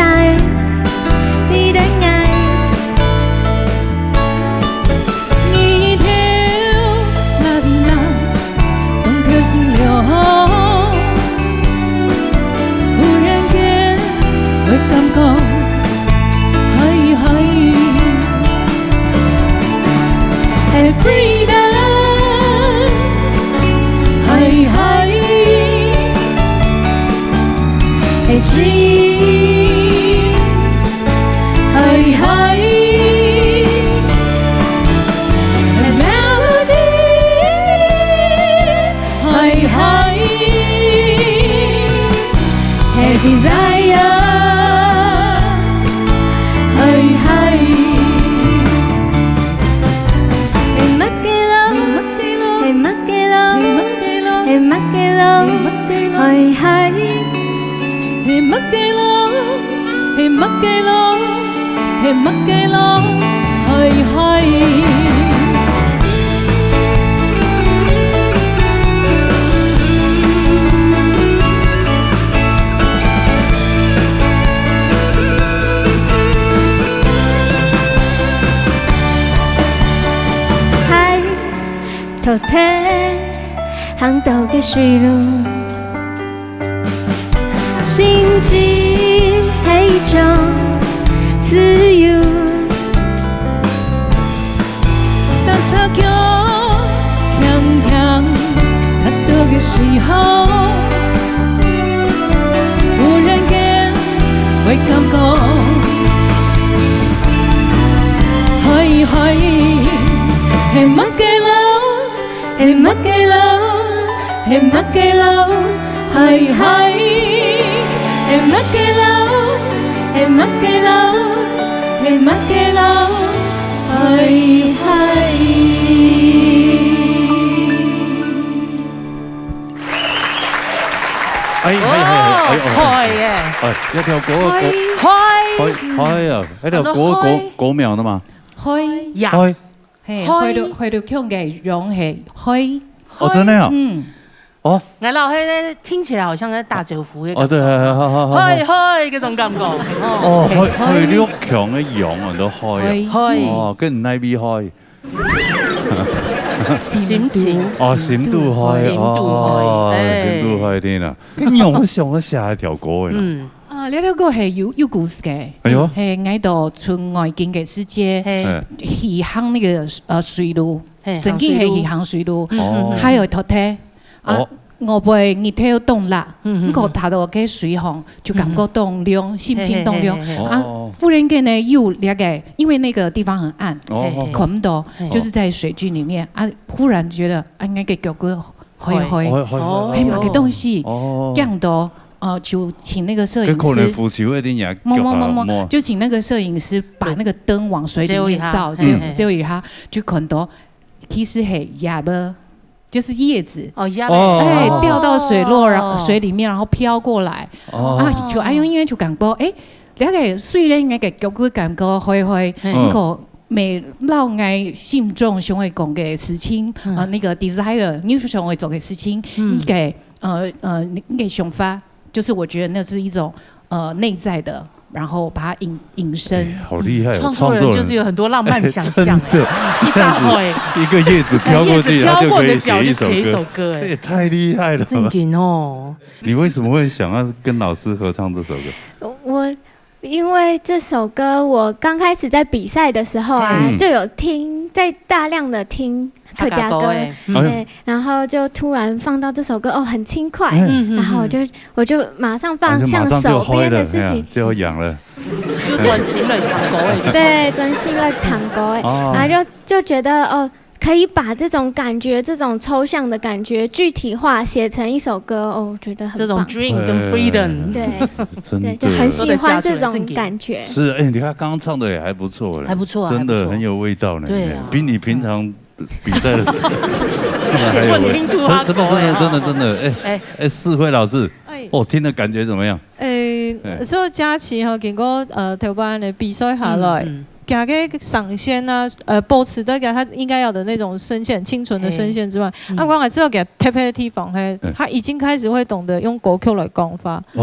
比戀愛。日頭辣辣，當跳心了後，忽然間會感覺海海。 係freedom，海海，係dream，海海，係melody，海海，係desire，海嗨嗨，係麼个路？係麼个路？係麼个路？嗨嗨。嗨，頭天行到个水路，心情係一種自由。 踏著腳輕輕踏到个水項，忽然間會感覺，嗨嗨，係麼个路？係麼个路？係麼个路？嗨嗨，係麼个路？係麼个路？係麼个路？ 嗨嗨。哎，嗨嗨嗨，哎呦，嗨耶，哎，一條歌，歌，嗨嗨嗨啊，一條歌歌歌名的嘛，嗨，呀，嗨，嘿，嗨回到回到腔个用係嗨，哦，真的啊，嗯，哦，然後嘿，聽起來好像在打招呼的哦，對，好好好好，嗨嗨，這種感覺，哦，哦，嗨嗨，你屋強个用啊，都嗨啊，嗨，嗨，哦，跟你那邊嗨，心情，哦，深度嗨，深度嗨哦，哎深度嗨啲啦，跟你用我想我寫一條歌个，嗯，啊，這條歌係有有故事个，哎呦係愛到出外景个時節，嘿，哎，去行那個呃水路，嘿曾經係去行水路，哦還有頭天啊哦，我背日頭當辣，嗯嗯毋過踏到个水項就感覺當涼，心情當涼嘿嘿嘿嘿啊哦。忽然間呢，又那個，因為那個地方很暗，哦看毋到嘿，就是在水圳裡面啊，忽然覺得啊，那個腳骨灰灰，哦，嗨哦嗨，哎，麼个東西，哦，這樣的哦，呃，就請那個攝影師。佢可能扶起位定也摸摸摸摸，摸，就請那個攝影師把那個燈往水裡面照，遮一下遮遮一下，就看到其實係葉仔，就是葉子，哦，呀，哦哎，掉到水落，然後水裡面，然後飄過來，哦啊，就哎呦，因為就感覺，哎，了解，雖然那個腳骨感覺灰灰，嗯不過美老愛心中想愛講个事情，呃，那個 desire，你想愛做个事情，你个呃呃你你个想法，就是我覺得那是一種呃內在的，然後把它引引申。好厲害哦！創作人就是有很多浪漫想象，真的，一扎火哎，一个叶子飘过去，叶子飘过你的他就可以写一首歌脚就写一首，歌哎，这也太厉害了吧！正经哦，你为什么会想要跟老师合唱这首歌？我因为这首歌，我刚开始在比赛的时候啊，嗯就有听，在大量的听客家歌，哎，哎对，然后就突然放到这首歌，哦，很轻快，嗯然后我就我就马上放，啊就马上就像手边嗨了，的事情哎呀，就要痒了。就专心了，弹歌哎，对，专心在弹歌哎，哦然后就就觉得哦，可以把这种感觉，这种抽象的感觉具体化写成一首歌，哦，我觉得很这种棒。 dream 跟 freedom，对真对，就很的喜欢这种感觉。是，哎，你看刚刚唱的也还不错嘞，还不错真的还不错很有味道呢。对啊比你平常比赛的还有味。我听出他真真的真的真的真的，哎哎哎，世辉老师，哎，哦，听的感觉怎么样？诶哎，所以佳琪吼，经过呃头班的比赛下来，嗯佢个声线啊，呃，保持到佢他应该有的那种声线，清纯的声线之外，啊，我还是要给他特别的地方，嘿，嗯他已经开始会懂得用歌曲来讲话。哎，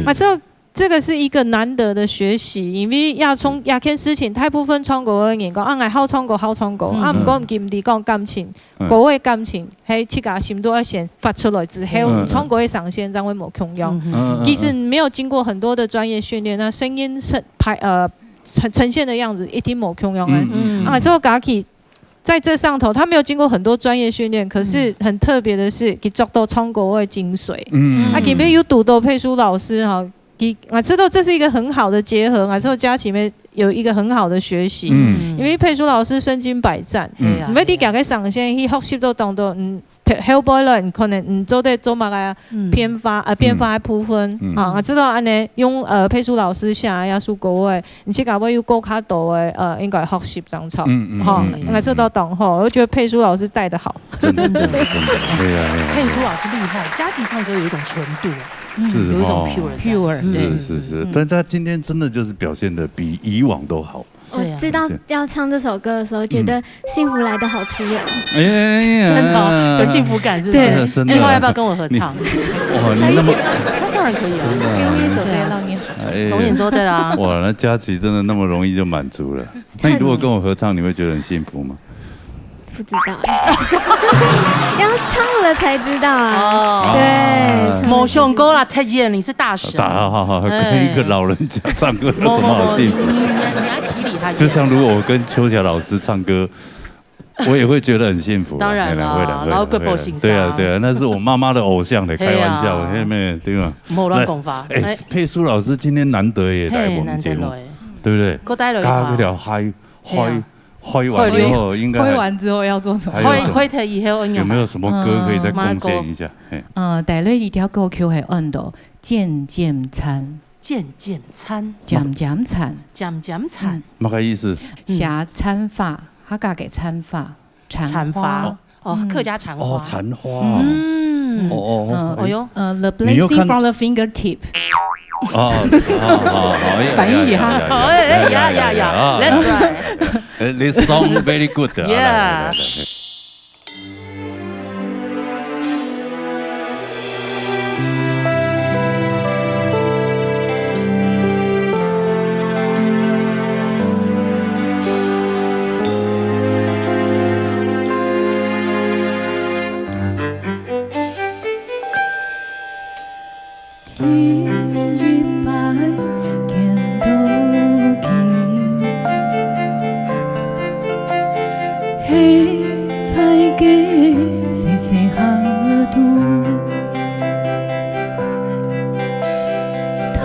啊，所以这个是一个难得的学习，因为要从要看事情，大部分唱歌的人讲，啊，我好唱歌，好唱歌，啊，嗯毋过毋知讲感情，嗯歌的感情，嘿，自家心都要先发出来之后，嗯唱歌的声线才会无共样。嗯其实没有经过很多的专业训练，那声音呈排呃呈呈现的样子一定无共样啊。嗯啊，所以我感觉在这上头，他没有经过很多专业训练，可是很特别的是，佢做到唱歌的精髓。嗯啊，今天有堵到佩舒老师哈，佢我知道这是一个很好的结合，我知道佳琪妹有一個很好的學習，嗯。因為佩舒老師身經百戰，嗯。對啊，你愛佇佢个上線去學習到當多，嗯，後背了，你可能，嗯，做得做麼个啊，嗯。變化，啊，變化的部分，嗯。啊，啊，這个恁呢，用，呃，佩舒老師寫的這首歌个，你自家會有更加多的，呃，應該學習上場，嗯，嗯，吼，嗯，嗯，應該做到當好。我覺得佩舒老師帶得好。真的，真的，真的，對啊，對啊，對啊。佩舒老師厲害，佳琪唱歌有一種純度啊，是有一種哦。Pure，pure，嗯。對。是，是，是，嗯。但他今天真的就是表現得比以往都好。对啊。我知道要唱这首歌的时候，觉得幸福来得好突然。哎呀，真的哦，有幸福感是不是？对。真的，真的。以后要不要跟我合唱？你，哇，你那么，他当然可以啊。真的啊。给你走对，让你好。哎呀。龙眼说对啦。哇，那佳琪真的那么容易就满足了？那你如果跟我合唱，你会觉得很幸福吗？不知道欸，要唱了才知道啊。哦。对，啊。唱了才知道。没想过啦，Ted Yan，你是大神。大，好，好，好，哎。跟一个老人家唱歌有什么好幸福？没有，你，你还挺厉害的。就像如果我跟秋霞老师唱歌，我也会觉得很幸福啊。当然啦，会啦，会啦，然后更不欣赏。对啊，对啊，那是我妈妈的偶像的，开玩笑，嘿啊。嘿妹，对吧？莫乱讲话。那，哎，哎。佩舒老师今天难得也来我们节目，嘿，难得来。对不对？给我带了一个。加个条嗨，嗨，嘿啊。嗨完以后应该还，嗨完之后要做什么？还有什么？嗨，嗨脱以后要干嘛？有没有什么歌可以再贡献一下？嗯。嘿。呃，带来一条歌曲系安到《渐渐漸》。 渐渐漸。渐渐渐。渐渐渐。嗯。么个意思？写残花，客家个残花，残花。残花。哦，嗯。客家残花。哦，残花哦。嗯。哦，哦，哦，嗯，哎。哎哟。呃，The 你又看 Blessing from the Fingertip。哦，好，好，好，哎呀，翻译一下。呀，呀，呀，哎，哎，呀，呀，呀，呀，That's right。哎，this song very good。啊，来，来，来，来。第一擺見到佢，係在該細細巷仔肚，大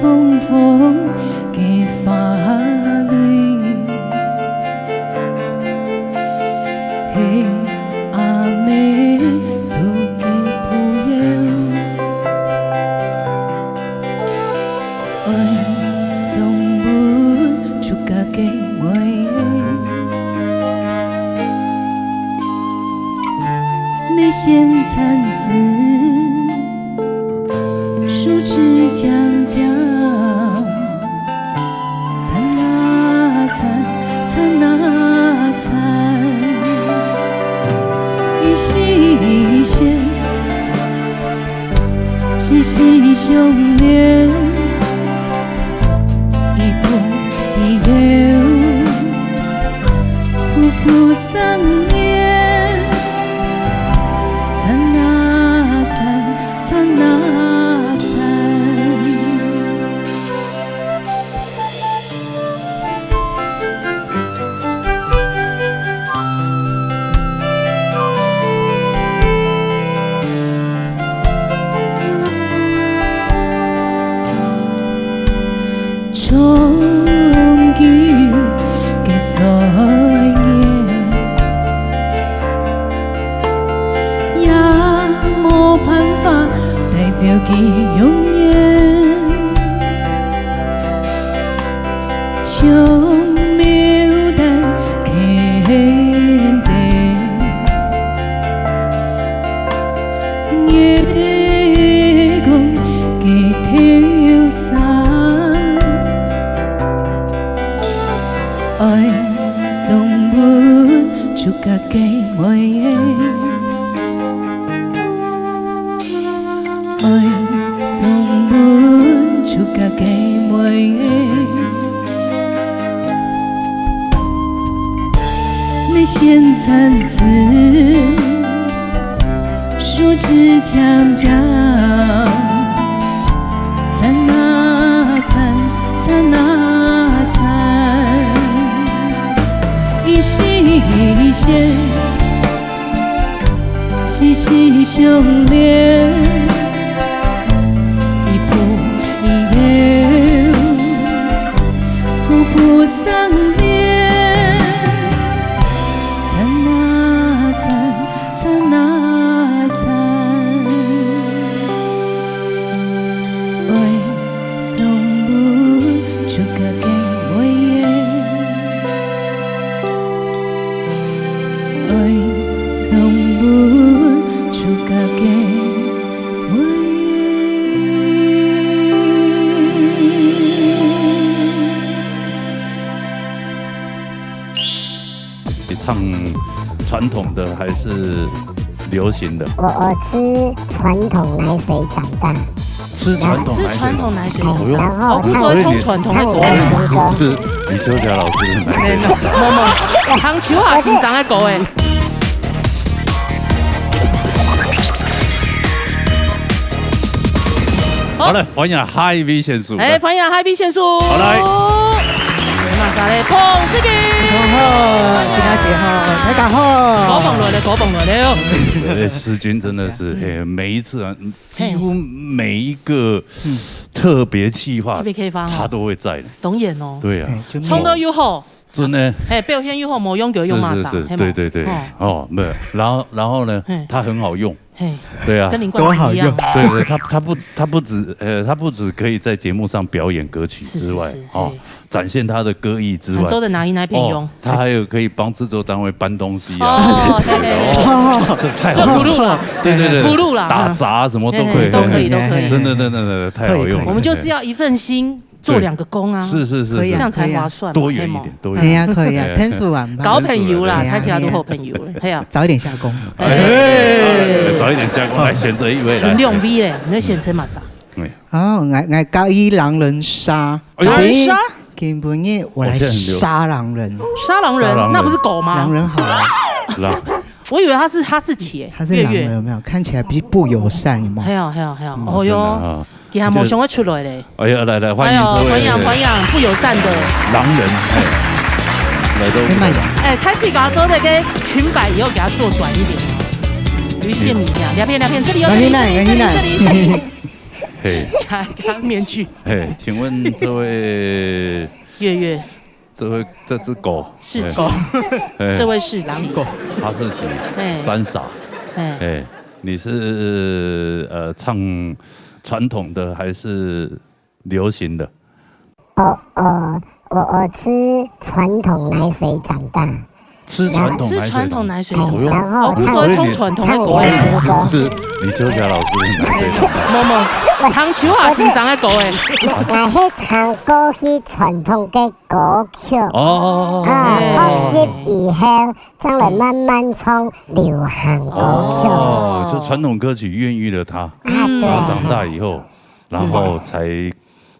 風風个花蕊，係 阿姆做个朋友，愛送分自家个妹仔。你先站仔，手指尖尖。 纏啊纏，纏啊纏，一絲一線，細細相戀，一步一溜，步步相連，纏啊纏，纏啊纏。 終究个歲月，也無辦法帶走佢容顏。 像牡丹開在月光个頭上，愛送分自家个妹仔。 愛送分自家个妹仔。你先纏仔，手指尖尖，纏啊纏，纏啊纏，一絲一線。 息息相連，一步一溜，步傳統的還是流行的？我，我吃傳統奶水長大。吃傳統奶水長大。吃傳統奶水長大。哎，然後唱，哦，不是說從傳統的國民。唱流行歌。所以你是，你就是邱家老師的奶水長大。沒有，沒有，唐秋華先生的歌欸。好。好了，歡迎下一位選手。哎，歡迎下一位選手。好，來。馬上來捧出去。早好，大家好，大家好。高捧輪的，高捧輪的哦。對，世鈞真的是，嘿，每一次啊，幾乎每一個特別企劃，特別企劃哦。他都會在的。當然哦。對啊。嘿，就衝到又好。 真的。嘿，表現又好，無用就用馬上，是，是，是，嘿無？對，對，對。哦。哦，沒有，然後，然後呢，嘿。它很好用。嘿。對啊。跟林冠廷一樣。都好用。對，對，它，它不，它不止，呃，它不止可以在節目上表演歌曲之外，是，是，是，哦，嘿。展現它的歌藝之外，廣州的哪一哪片用？哦，它還有可以幫製作單位搬東西啊。哦，嘿，嘿，嘿。哦，這太好用了。做苦路啦。對，對，對。苦路啦。打雜什麼都可以。嘿，都可以，都可以。真的，真的，真的，太好用了。可以，可以。我們就是要一份心， 做兩個工啊。是，是，是，可以啊，是。這樣才划算嘛，可以啊。多遠一點，嘿無？多遠一點。可以啊，可以啊，哎，偏數啊，搞朋友啦，哎呀，大家都好朋友了，哎呀。早一點下工。哎，早一點下工，來選擇一位來。選兩位咧，你要選擇麼儕？嗯。哦，𠊎，𠊎佮意狼人殺。哎喲。狼人殺？今晡日我來殺狼人。殺狼人，殺狼人。那不是狗嗎？狼人好啊。狼。我以為他是哈士奇耶，他是狼人，月月。有沒有？看起來比不友善，有沒有？嘿啊，嘿啊，嘿啊。嗯，哦喲。真的啊。 佢還無想要出來咧。哎呀，來，來，歡迎這位。哎喲，歡迎，歡迎，不友善的。狼人，哎，來到。慢一點。哎，開始給他做那個裙襬以後，給他做短一點。有一些米呀，兩片，兩片，這裡有，這裡，這裡，這裡，這裡。嘿。給他，給他面具。嘿，請問這位，月月。 這位，這隻狗，世奇。哎，哎。這位世奇。哈士奇，哎。三傻。哎。哎，你是，呃，唱傳統的還是流行的？哦，哦，我，我吃傳統奶水長大。吃傳統奶水長大。吃傳統奶水長大。哎，然後唱，哦，不是說從傳統的國外來的。唱流行歌。是，是，你邱家老師的奶水長大。無，無，唐秋華先生的歌欸。𠊎，𠊎係聽過去傳統个 歌曲。哦。啊，學習以後，正來慢慢唱流行歌曲。哦，就傳統歌曲孕育了他，啊，對。然後長大以後，然後才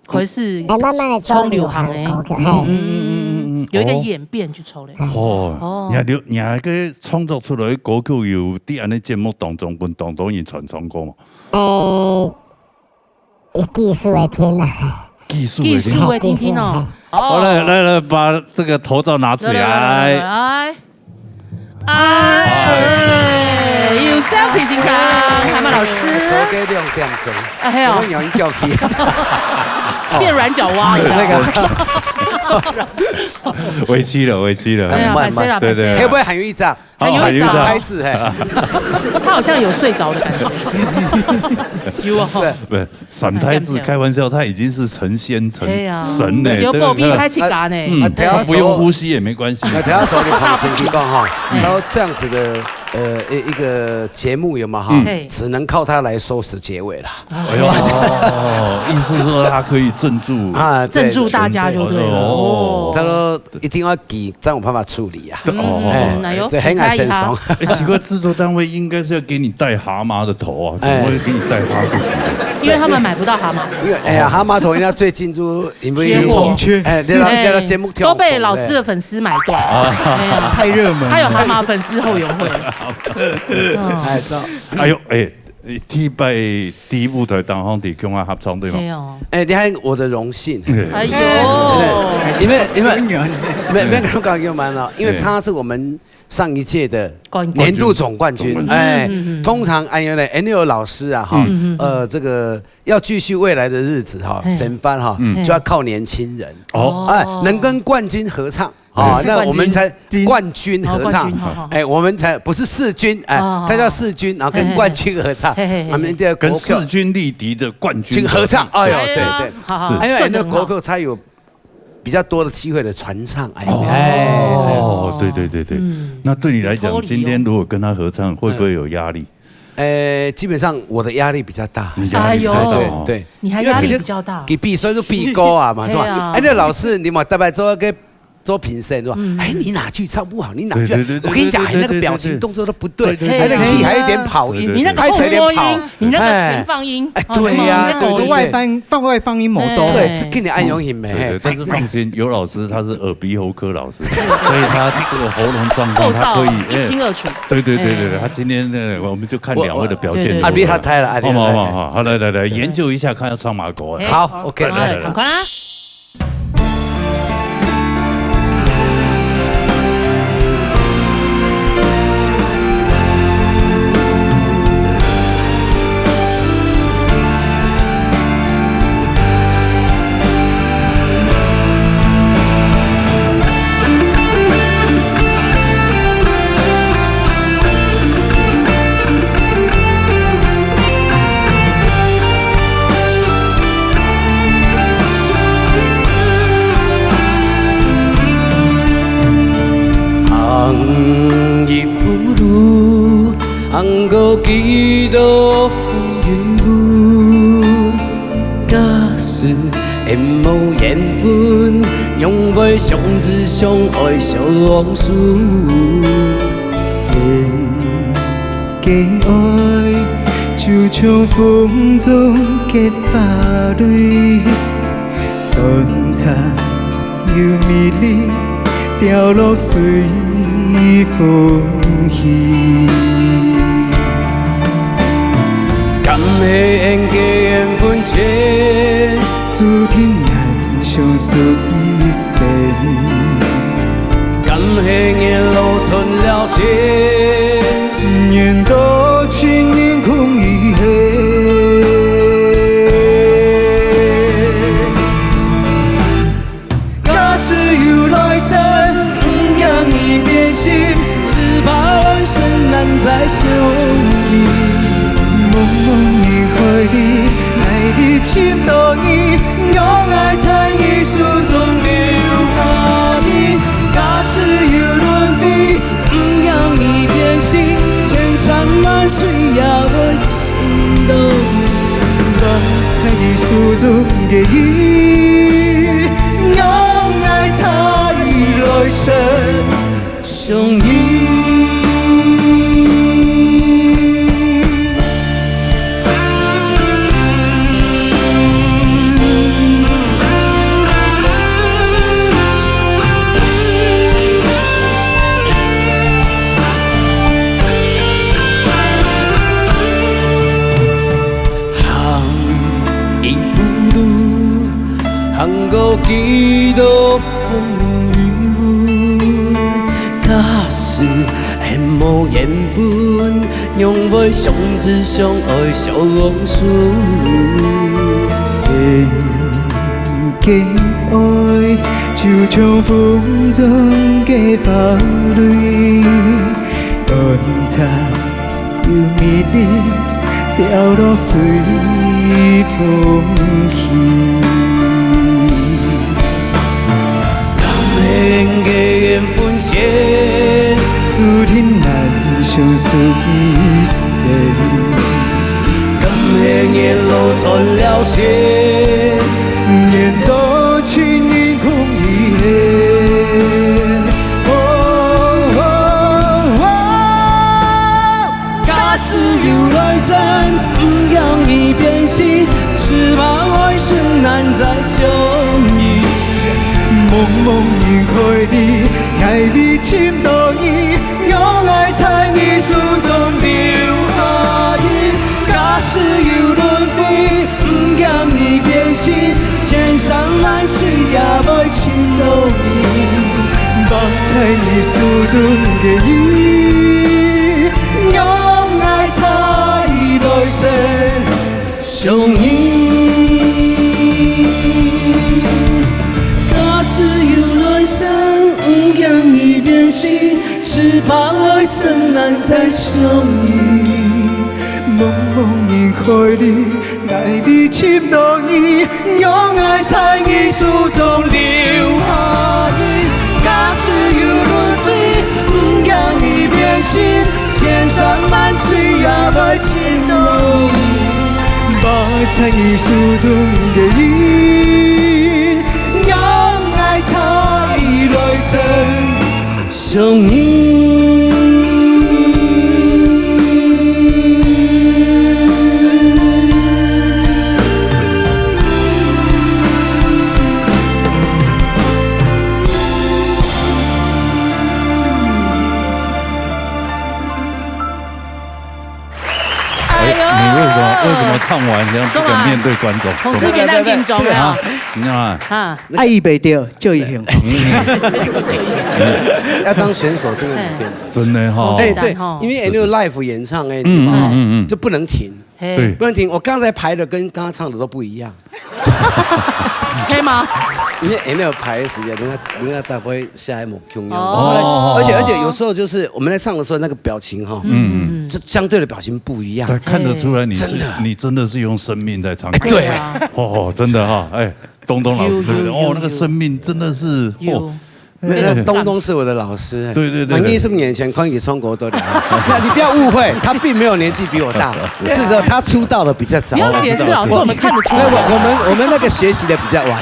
開始，哎，慢慢地唱流行歌曲，嘿。嗯，嗯，嗯，嗯，嗯，有一個演變就出來。哦，哦。你看，你，你那個創作出來的歌曲有在恁呢節目當中，分當多人傳唱過嗎？誒， 有技術个聽啊。技術个聽。技術个聽聽哦。好，來，來，來，把這個頭罩拿起來。來，來，來，來，來。哎，有selfie先生，海馬老師。昨天兩點鐘，哎，嘿哦。我們有人叫去。變軟腳蛙了。那個。委屈了，委屈了。哎呀，慢慢。歹勢啦，對，對，歹勢啦。對。會不會還有一張？ 好，還有一張。還有一張。三拍子，嘿。他好像有睡著的感覺。有哦。是。不是，三拍子，開玩笑，他已經是成仙成神了，對啊。對不對？有保庇開始嘎呢。嗯，啊，他不用呼吸也沒關係。那等下走你旁邊去講哈，嗯。然後這樣子的，呃，一，一個節目有沒有哈？嗯。嘿。只能靠他來收拾結尾了。哎呦，意思是說他可以鎮住。啊，對。鎮住大家就對了。哦。他說一定要給，這樣有辦法處理啊。對，哦。嗯，哎，哎喲，這很難先爽。哎，奇怪，製作單位應該是要給你戴蛤蟆的頭啊，怎麼會給你戴哈士奇的？因為他們買不到蛤蟆。因為，哎呀，蛤蟆頭人家最近就因為缺貨。哎，對了，哎，對了，節目跳紅，都被老師的粉絲買斷。哎。哎呀。太熱門了。還有蛤蟆粉絲後援會。嗯。哎，知道。哎呦，哎， 第一擺第一舞台當中，在共下合唱，對嗎？哎喲。哎，你看我的榮幸。哎喲。因為，因為，沒，沒有，剛剛有蠻好，因為他是我們上一屆的冠軍。年度總冠軍。總冠軍。哎，嗯，嗯，嗯。通常，哎，原來Andy老師啊，哈，嗯，嗯，嗯。呃，這個要繼續未來的日子哈，嘿。升班哈，嗯。就要靠年輕人。哦。哎，能跟冠軍合唱。 哦，那我們才冠軍合唱。哦，冠軍，好，好。哎，我們才，不是世鈞，哎，哦，他叫世鈞，然後跟冠軍合唱，嘿，嘿，嘿，嘿。他們的國客跟勢均力敵的冠軍合唱。合唱，哎喲，對，對。哎呀，好，好，是。哎，因為那國客才有比較多的機會的傳唱，哎，順得很好。哎，哦，對，對，對，對。嗯。那對你來講，今天如果跟他合唱，會不會有壓力？哎，基本上我的壓力比較大。你壓力比較大哦。哎喲。對，對。你還壓力比較大。因為你就比，所以說比高啊嘛，是吧？對啊。哎，那老師，你嘛，大概做一個做评审，说：“哎，你哪句唱不好？你哪句……”对，对，对，我跟你讲，对，对，哎，那个表情动作都不对，对，对，哎，那个 key 还有一点跑音，对，对，对。你那个后缩音，还差一点跑。你那个前放音，哎，哦，对呀，有没有？对，对，对。那个外翻，放外放音某种。哎。对，这跟你按用型没？对，对，但是放心，尤老师他是耳鼻喉科老师，所以他这个喉咙状况他可以，构造一清二楚。哎，对，对，对，对，对，哎。他今天那个，我们就看两位的表现如何。我，我，对，对，对。啊，你好，太了，啊，你好，好，好，好，好，来，来，来，研究一下，看要唱哪个。哎。好，OK，来，来，来，来。赶快啦。 行一步路，行過幾多風雨，假使會無緣分，仰會相知相愛相守？ 天个愛，就像風中个花蕊，短暫又美麗，掉落隨風去。敢係恩个緣分淺，注定難 相守一生。敢係緣路斷了線，緣到情人空餘恨。假使有來生，毋驚你變心，只怕來生難再相遇。茫茫人海裡，愛你尋到你， 仰會在你手中留下印？假使有輪迴，毋驚你變心，千山萬水也會尋到你。落在你手中个雨，仰會在來生 相遇。行一步路，行過幾多風雨，假使係無緣分，仰會相知相愛相守？恩个愛，就像風中个花蕊，短暫 又美麗，掉落隨風去。敢係恩个緣分淺，注定難相守一生。敢係緣路斷了線，緣到情人空餘恨。哦，哦，哦。 假使有來生，毋驚你變心，只怕來生難再相遇。茫茫人海裡，愛會尋到你，仰會在你手中留下印？假使有輪迴， 毋驚你變心，千山萬水也會尋到你。握在你手中个雨，仰會在來生相遇？假使有來生，毋驚你變心，只怕來生難再相遇。 茫茫人海裡，愛會尋到你，仰會在你手中留下印？假使有輪迴，毋驚你變心，千山萬水也會尋到你。握在你手中个雨，仰會在來想你。哎呦，你为什么为什么唱完要这个面对观众？同事给他紧张啊！你看，哈，爱伊袂着，就伊幸福。要当选手真的很变。真的哈，哎，哦对，因为 annual live 演唱哎，嗯嗯嗯嗯，就不能停，对，不能停。我刚才排的跟刚刚唱的都不一样，可以吗？因为 annual 排的时间，人家人家大概下一幕 Q 哦而且而且有时候就是我们在唱的时候那个表情哈，嗯嗯，这相对的表情不一样。他看得出来你是真的你真的是用生命在唱歌，对啊，哦，真的哈，哎，东东老师有对不对？有哦，那个生命真的是，有哦，。那那东东是我的老师，对对对对那你是不是年前看一个中国都聊？那你不要误会，他并没有年纪比我大，是说他出道的比较早。不要解释，老师我们看得出哎，来。我我们我们那个学习的比较晚。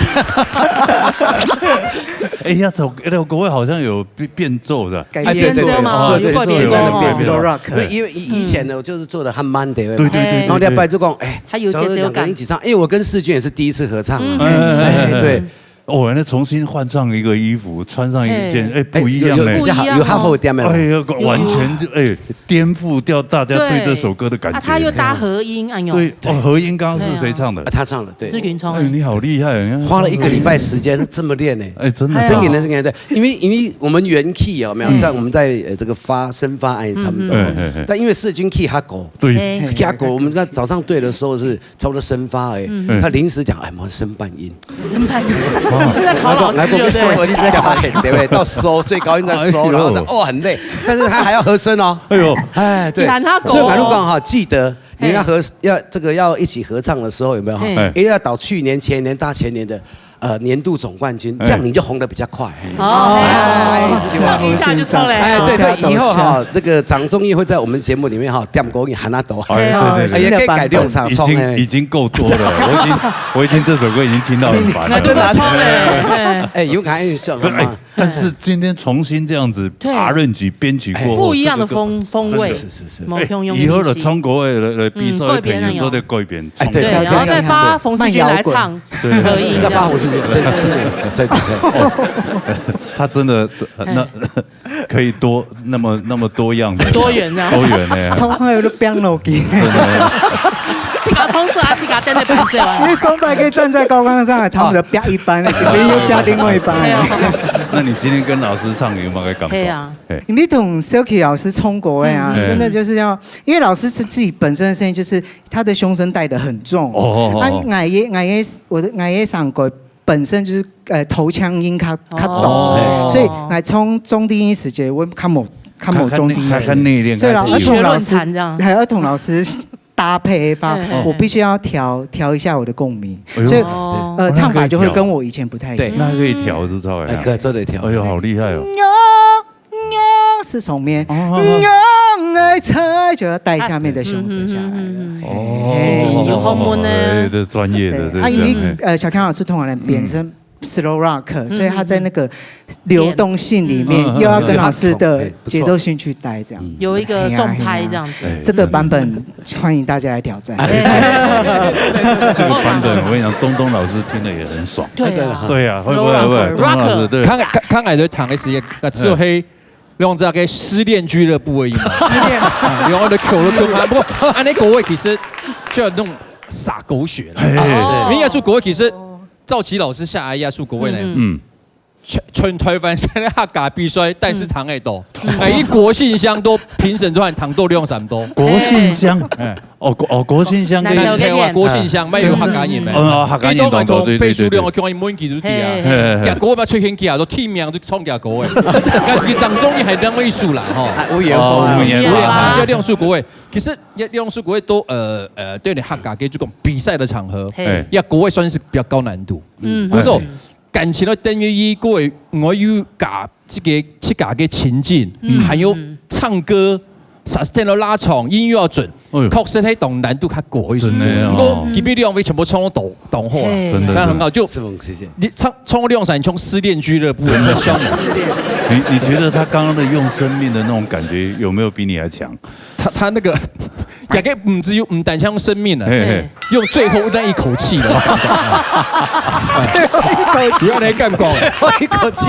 哎呀，走，哎，各位好像有变变奏的，改哎，对对对，变奏吗做对有改变做对哦变奏 Rock 因为因为以以前呢，我就是做的很慢的，对对对对然后礼拜就讲，哎，还有节奏感小时候两个人一起唱，因为我跟世钧也是第一次合唱啊，哎哎哎哎，对，哦，那重新换上一个衣服，穿上一件，哎，不一样呢有有比。较好，不一样哦有好好点没有？哎呀，完全就哎颠覆掉大家对这首歌的感觉。啊，他又搭和音，哎呦，对哦，和音刚刚是谁唱的啊，？他唱了，对，施云聪哎，你好厉害！你看花了一个礼拜时间这么练呢。哎，真的哎呦真的那个年代，因为因为我们原 key 有没有？在我们在呃这个发声发哎差不多嗯嗯嗯，但因为世钧 key 他高，对，哎，他高，我们在早上对的时候是差不多升发而已，他临时讲哎，我们升半音，你是在考老师对不对？我讲哎，对不对？到收最高音再收，哎呦然后再哦很累，但是他还要和声哦，哎呦，哎对，你喊他狗哦所以我跟你讲哈，记得嘿你要合要这个要一起合唱的时候有没有哈？嘿哎一定要找去年前年大前年的呃年度总冠军，这样你就红得比较快。哦，哎，唱一下就出来哎，了。对，所以以后哈，这个掌中音会在我们节目里面哈，点歌给喊他抖，哎，对对对，也可以改良上已冲哎。经已经够多了，我已经我已经这首歌已经听到很烦了。那就不错嘞。哎，有感很像哎嘛？，但是今天重新这样子对 arrange 编曲过后，不一样的这个歌风风味，是是是，某种用哎以后的唱歌会来来比赛的朋友做得改编，哎对对，然后再发冯世钧来唱，可以再发红是最最最最他真的那可以多那么那么多样的多元啊多元的，从来都变落去。真的。去给他冲刺啊，去给他登在板子啊。因为双白可以站在高岗上，还差不多啪一班，这边又啪另外一班。哎呀，那你今天跟老师唱，你有没有感觉？对啊，哎，你同 Silky 老师唱歌的啊，嗯真的就是要，因为老师是自己本身的声音，就是他的胸声带得很重。哦哦哦哦啊，我也我的我也上过本身就是呃头腔音较较重，哦所以来唱中低音时节，我较无较无中低音。他很内敛，所以老他师同老师学论坛这样还要同老师搭配发嗯嗯，我必须要调调一下我的共鸣，哎呦所以哦呃唱法就会跟我以前不太一样。对那可以调是稍微哎，可以做得调。哎呦，好厉害哦！呀呀是上面，哦呀哎才就要带下面的胸声下来了。嗯嗯嗯嗯哦，有好问呢哎，这专业的，这啊，因为这样呃小康老师通常本身 slow rock，所以他在那个流动性里面嗯又要跟老师的节奏性去带这样子。有一个重拍这样子。哎这个版本欢迎大家来挑战。这个版本，我跟你讲，东东老师听了也很爽。对啊，对啊，会不会 slow 会不会？ rock，东东老师对，刚刚刚刚才在谈的时间，那只有黑用这个失恋俱乐部而已嘛。失恋，然后的口都口嘛。不过，啊，那个我其实就有那种洒狗血了。哦你应该说国外其实赵琪老师下来亚述国外呢，嗯嗯，全全台湾现在客家比赛，但是糖爱多，哎，一国信箱都评审都很糖多量三多。国信箱，哎，哦国哦国信箱可以那有个台湾国信箱没有客家人没？哦，客家人懂懂，对对对对背书量，我讲一问记住的啊。嘿嘿嘿假国嘛，最近啊，都提名都创假国哎，你掌中你还两位数啦哈。哎，无言哦话无言对啊，哇就量数国外。其实也量数国外都呃呃，对你客家给这种比赛的场合，嘿哎，也国外算是比较高难度。嗯不是哦，感情的等于一个我有加这个自家个情境，还有唱歌，sustain 了拉长，音乐要准，哎喲。確實係當難度較高一些。真的哦。毋過，隔壁兩位全部唱到當，當好啊。嘿。真的，那很好，就謝謝。你唱，唱兩三場失戀俱樂部，真的。你，你覺得他剛剛的用生命的那種感覺，有沒有比你還強？他，他那個，也可以，嗯，只有，嗯，單槍用生命了。嘿，嘿。用最後那一口氣了。最後一口氣。主要來幹講。最後一口氣。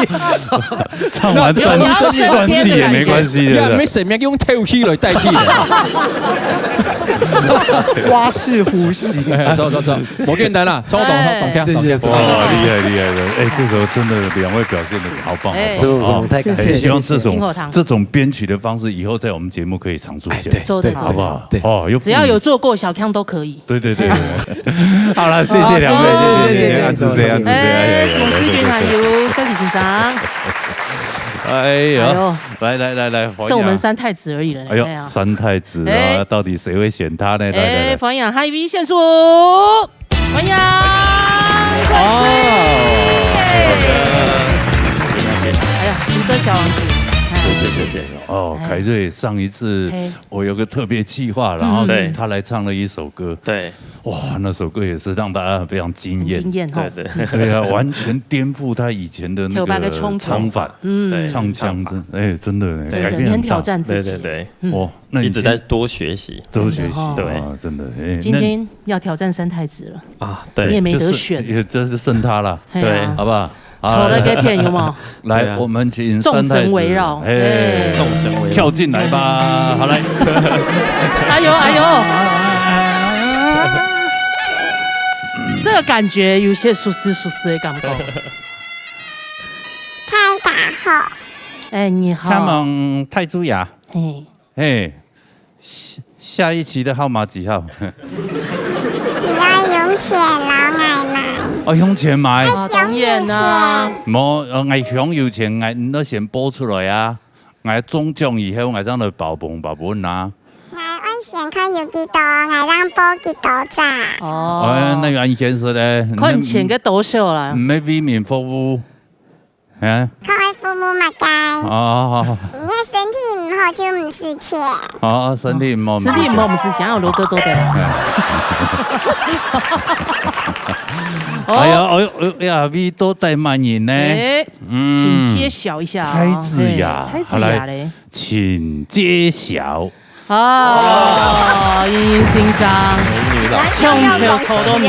唱完斷，斷氣也沒關係，對不對？也沒什麼用透氣來代替的。蛙式呼吸。哎，走，走，走，無簡單啦，走，動，哎。動聽，謝謝，動聽。哇，厲害，厲害，厲害。哎，這首真的兩位表現得好棒，哎。好棒。是不是？哦，太感謝。哎，希望這種，辛苦他。這種編曲的方式以後在我們節目可以常出現。哎，對，做得，對，做得。好不好？對。哦，又不一樣。只要有做過小腔都可以。對，對，對，對。好了，謝謝兩位，哦，謝謝，謝謝，謝謝。謝謝，謝謝，謝謝，哎，哎呀，什麼事情啊？來，來，來，來，有，小李先生。哎呀，哎呦，來，來，來，來，歡迎啊。剩我們三太子而已了呢。哎呦，哎呀。三太子啊，哎。到底誰會選他呢？來，來，來。哎，歡迎海瑞選手，歡迎。哦。哎呀，情歌小王子。謝謝，謝謝。哦，哎。凱瑞上一次嘿。我有個特別企劃，然後嗯。對。他來唱了一首歌。對。哇，那首歌也是讓大家非常驚豔。很驚豔哈。對，對。對啊，完全顛覆他以前的那個頭擺个唱法。唱法，嗯。對，唱腔，唱法。真，哎，真的呢，真的，改變很大。很挑戰自己。對，對，對。嗯。哇，那你一直在多學習。多學習，真的哦。對。啊，真的，哎，今天要挑戰三太子了。那啊，對。你也沒得選。就是，也就是剩他了，哎呀。对。好不好？ 好，抽了个片有没有？来，对啊。我們請三太子，众神围绕，哎，哎。众神围绕。跳进来吧，好，来。哎呦，哎呦。这个感觉有些熟悉熟悉的感觉。大家好。哎，你好。请问太子爷，哎。 嘿，下，下一期的號碼幾號？你愛用錢摎𠊎買。哦，用錢買。哦，當然啊。無，呃，𠊎想有錢，𠊎毋愛先報出來啊。𠊎中獎以後，𠊎正來包紅包分啊。𠊎愛先看有幾多，𠊎正報幾多隻。哦。哎，那個恁現實嘞。看錢个多少啦。毋係為民服務。 啊？看愛服務麼个？哦。你个身體毋好就毋使錢。哦，身體毋好，身體毋好，毋使錢，有羅哥做得啦。哎。哦。哎呀，哎呦，哎呀，你到底麼人呢？哎，嗯。請揭曉一下哦。太子爺，哎，太子爺嘞。好，來，請揭曉。 哦，英英先生，美女老師。唱跳抽到明。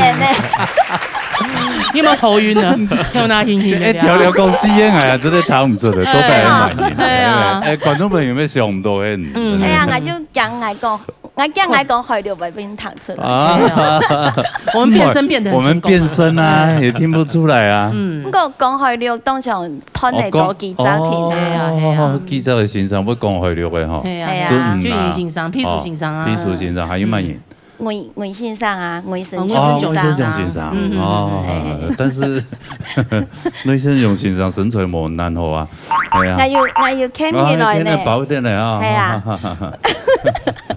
你有沒有頭暈呢？跳那暈暈的。哎，調調講四縣啊，真的聽毋出來，到底係麼人。哎呀。哎，觀眾朋友有沒有想毋到，哎，嗯。哎呀，𠊎就驚𠊎講，𠊎驚𠊎講海陸話分人聽出來。啊。哎呀，我們變聲變得很成功啊。我們變聲啊，也聽不出來啊。嗯。不過講海陸當像 團體哦，講，多幾隻天。哦，係啊，係啊。哦，幾隻个先生會講海陸个吼。係啊，係啊。就吳先生、皮叔先生啊。哦，皮叔先生，還有麼人？嗯。魏，魏先生啊，魏生哦，魏生雄先生。先生。嗯，嗯，嗯，哦，嗯，嗯。但是魏生雄先生身材無恁好啊。係啊。𠊎有，𠊎有看起來呢。哦，看得薄一點的啊。係啊。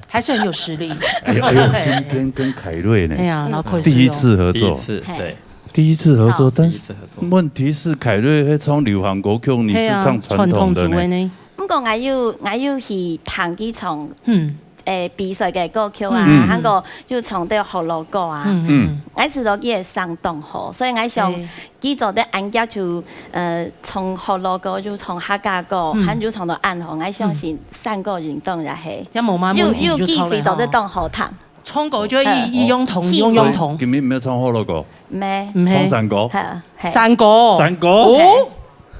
還是很有實力。哎呦，哎呦，今天跟凱瑞呢，哎呀，老凱瑞哦。第一次合作。第一次，嘿。對。 第一次合作，好。但是第一次合作。問題是凱瑞會唱流行歌曲，你是唱傳統的呢。係啊，傳統族个呢。毋過𠊎有，𠊎有去聽佢唱，嗯。誒，比賽个歌曲啊，嗯。還過有唱到學老歌啊。嗯，嗯。嗯。𠊎知道佢个聲當好，所以𠊎想，對。佢做得恁遽就，呃，唱學老歌，又唱客家歌，嗯。還有唱到恁好，𠊎相信，嗯。三個人當然係，也無麼問題，有，有機會做得當好聽。就唱到恁好。 唱歌就一，呃，一樣通，一樣通。所以今日毋係唱學老歌，毋係。毋係。唱山歌。係，係。山歌。山歌？哦。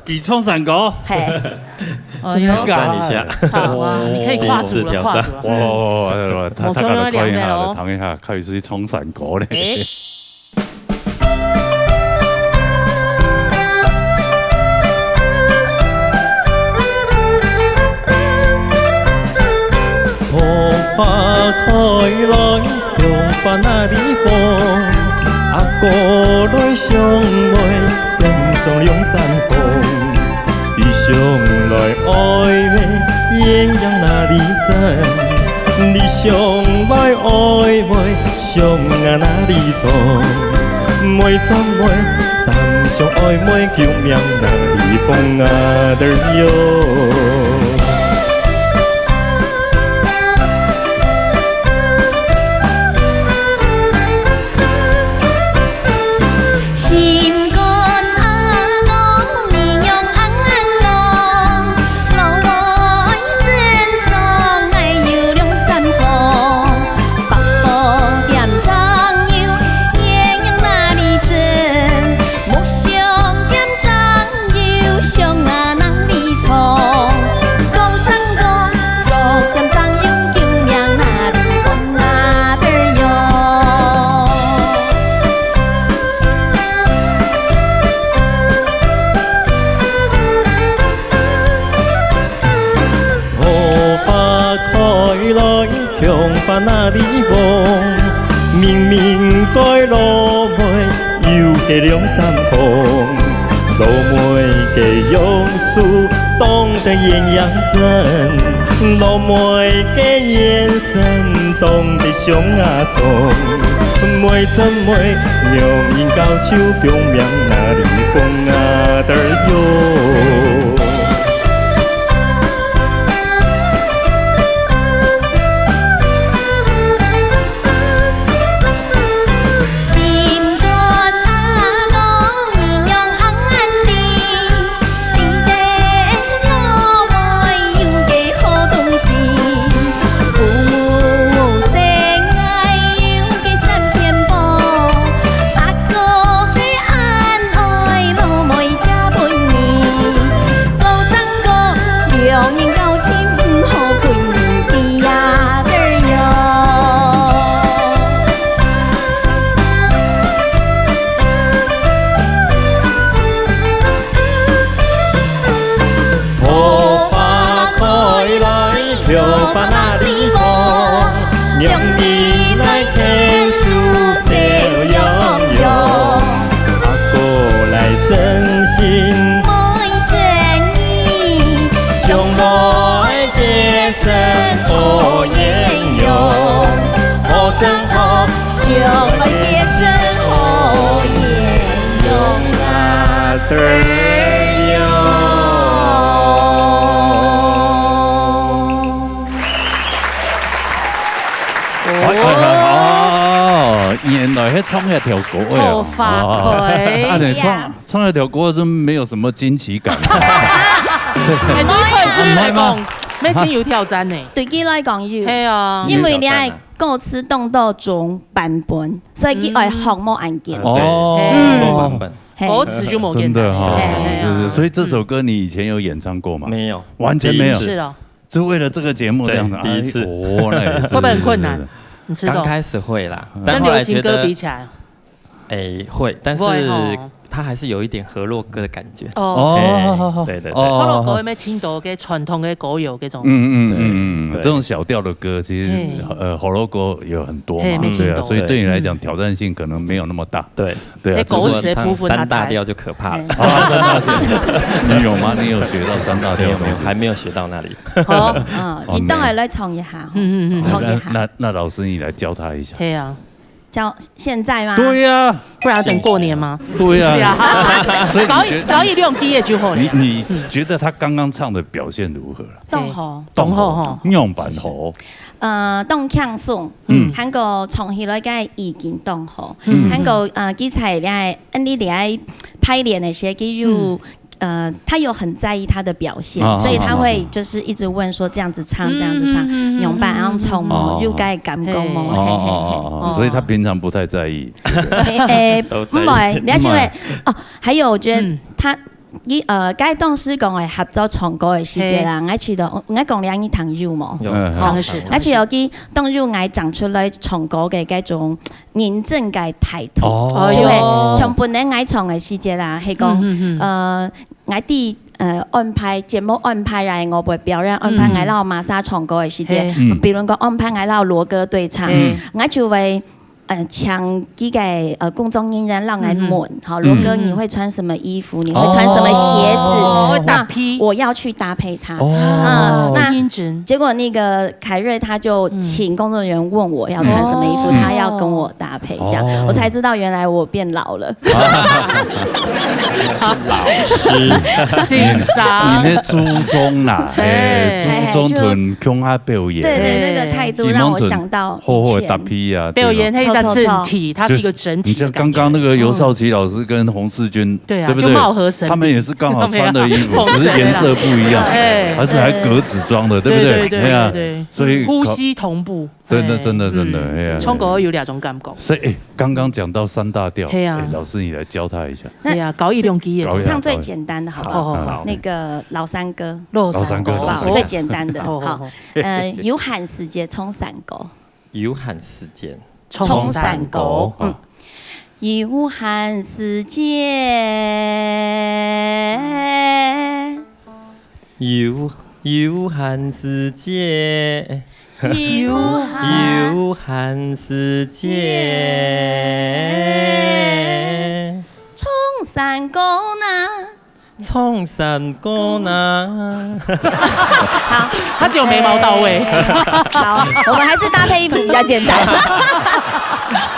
佢唱山歌？係。哎呦。真的假的？挑戰一下。好啊，你可以跨足了，第一次挑戰。跨足了。哇，哇，哇，哇，哇，他，他可能看一下了，我看到兩個了哦。看一下，開始唱山歌咧。誒。 桃花開來，中華那裡紅。阿哥來相會，身上兩三紅。你想來愛妹，豔陽那裡站。你想來愛妹， 想啊哪裡走？妹轉妹，三想愛妹，救命哪裡風啊嘚喲！哪裡望？明明該老妹有个兩三空，老妹个樣子當得豔陽真，老妹个眼神當得像阿聰。妹真妹，讓人搞笑，表面哪裡風啊得喲。 心肝阿公，你用紅眼睛，你的老妹有个好東西，父母生愛有个三件寶，阿哥係恁愛老妹嫁分你，高長高，兩人交情毋好分人知啊得喲。 桃花開來，桃花哪裡放？兩人來牽手笑洋洋。阿哥來真心，妹真意，將來个生活閻容，好真好。 將來个生活閻容啊得喲。哎，哎，哎，哦，原來係唱該條歌个啊。好發揮。啊，你唱，唱該條歌就沒有什麼驚奇感。哎，你可以是來講，毋係嗎？愛情有挑戰呢。對佢來講有。係啊。因為你愛 歌詞當多種版本，所以佢愛學無恁簡單。哦。嗯。多版本。嘿。歌詞就無簡單。真的哈，嘿。是，是，所以這首歌你以前有演唱過嗎？沒有。完全沒有。第一次。是哦。就為了這個節目這樣子，對，第一次。哎，哦，那也是，會不會很困難？是，是，是。你知道。剛開始會啦，嗯。但後來覺得，跟流行歌比起來。 哎，會，但是不會吼。它還是有一點河洛歌的感覺。哦。哦。哎，對，對，對。哦。河洛歌有無聽到个傳統个歌謠這種？嗯，嗯，對，嗯，嗯，對。這種小調的歌，其實，嘿。呃，河洛歌有很多嘛，嘿，沒錯。對啊，所以對你來講，嗯。挑戰性可能沒有那麼大。對。對啊，哎，歌詞的部分它，三大調就可怕了。嘿。啊，三大調。你有嗎？你有學到三大調的東西？沒有，沒有，還沒有學到那裡。好。嗯，哦，你等下來唱一下，嗯，嗯，嗯。學一下。那，那，那老師，你來教他一下。嘿啊。 教現在嗎？對呀。不然要等過年嗎？對呀。對啊。所以你覺得，高一，高一用低的就好了。你，你覺得他剛剛唱的表現如何了？當好。當好吼。樣般好。呃，當輕鬆，嗯。還過唱起來个意境當好，嗯。還過，呃，佢在這，嗯，你這排練个時候，佢有，嗯。 呃，他有很在意他的表現，啊，所以他會就是一直問說這樣子唱，是，是。這樣子唱，嗯，嗯，嗯，仰般，嗯，嗯，仰唱無，嗯。有該感覺無，哦。嘿，嘿，嘿。哦，哦，哦，哦，哦。所以他平常不太在意，對不對？嘿，誒，都在意。毋會，你要去問。毋會。哦，還有，我覺得，嗯。他，你，呃，該當時講个合作唱歌个時節啦，嘿。𠊎試著，𠊎講了你聽有無？有，嗯，好。當時。𠊎試著佢當有𠊎唱出來唱歌个該種 認真个態度。哦。就係，哎喲。像本來𠊎唱个時節啦，係講，嗯，嗯，嗯。呃，𠊎知，呃，安排，節目安排啊，𠊎會表演安排，嗯。𠊎摎瑪莎唱歌个時節，嘿。嗯。比如講安排𠊎摎羅哥對唱，嘿。𠊎就會，呃，請幾個，呃，工作人員摎𠊎問，嗯，嗯。好，羅哥，嗯，嗯。你會穿什麼衣服？你會穿什麼鞋子？哦，會搭配。那我要去搭配他。哦。啊，那精英陣。結果那個凱瑞他就請工作人員問我要穿什麼衣服，嗯。他要跟我搭配，這樣，哦。我才知道原來我變老了。是老師。先生。你那初中啦，嘿。哎，初中同鄉下表演。對，對，那個態度讓我想到以前。好好搭配啊，表演係一個整體，對吧？它是一個整體的感覺。就你像剛剛那個尤少奇老師跟洪世鈞，對啊，對不對？就貌合神離。他們也是剛好穿的衣服，沒有，只是顏色不一樣，哎，而且還格子裝的，對不對？對，對，對，哎呀，對，對。所以呼吸同步。真的，哎。真的，真的，嗯。哎呀。唱歌有兩種感覺。所以，哎，剛剛講到三大調，哎呀。哎，老師你來教他一下。那哎呀，高一兩級也高一啊，唱最簡單的好不好？高一。好，好，好。那個老山歌。老山歌，老山歌，好，老山歌。最簡單的，好，好，好。好。呃，有閒時節唱山歌。 有閒時節，唱山歌。唱山歌，嗯。有閒時節。有，有閒時節，有閒時節，唱山歌哪，唱山歌哪。好，他只有眉毛到位。好，我们还是搭配衣服比较简单。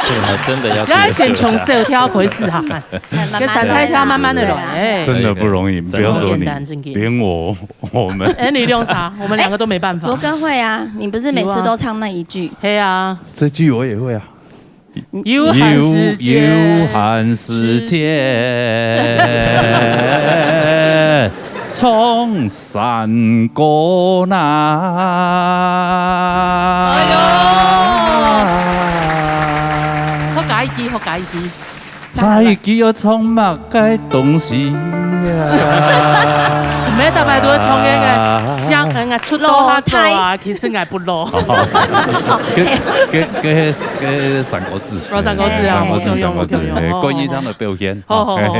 这个还真的要要先从手挑开始哈，慢慢来，跟散太跳慢慢的来，哎，真的不容易，不要说你，真的。连我，我们。哎，你用啥？我们两个都没办法。罗哥会啊，你不是每次都唱那一句？有啊。嘿啊。这句我也会啊。有閒時節，有，有閒時節，唱山歌哪。哎呦，好加一句，好加一句。 大家要唱麼个東西啊？毋係大家都會唱該个，像人家出道下走啊，其實𠊎不老。該，該，該，該三國志。哦，三國志啊，哎，三國志，有用，三國志，有用，哎，哦。關羽唱的表演。好，好，好，好，好。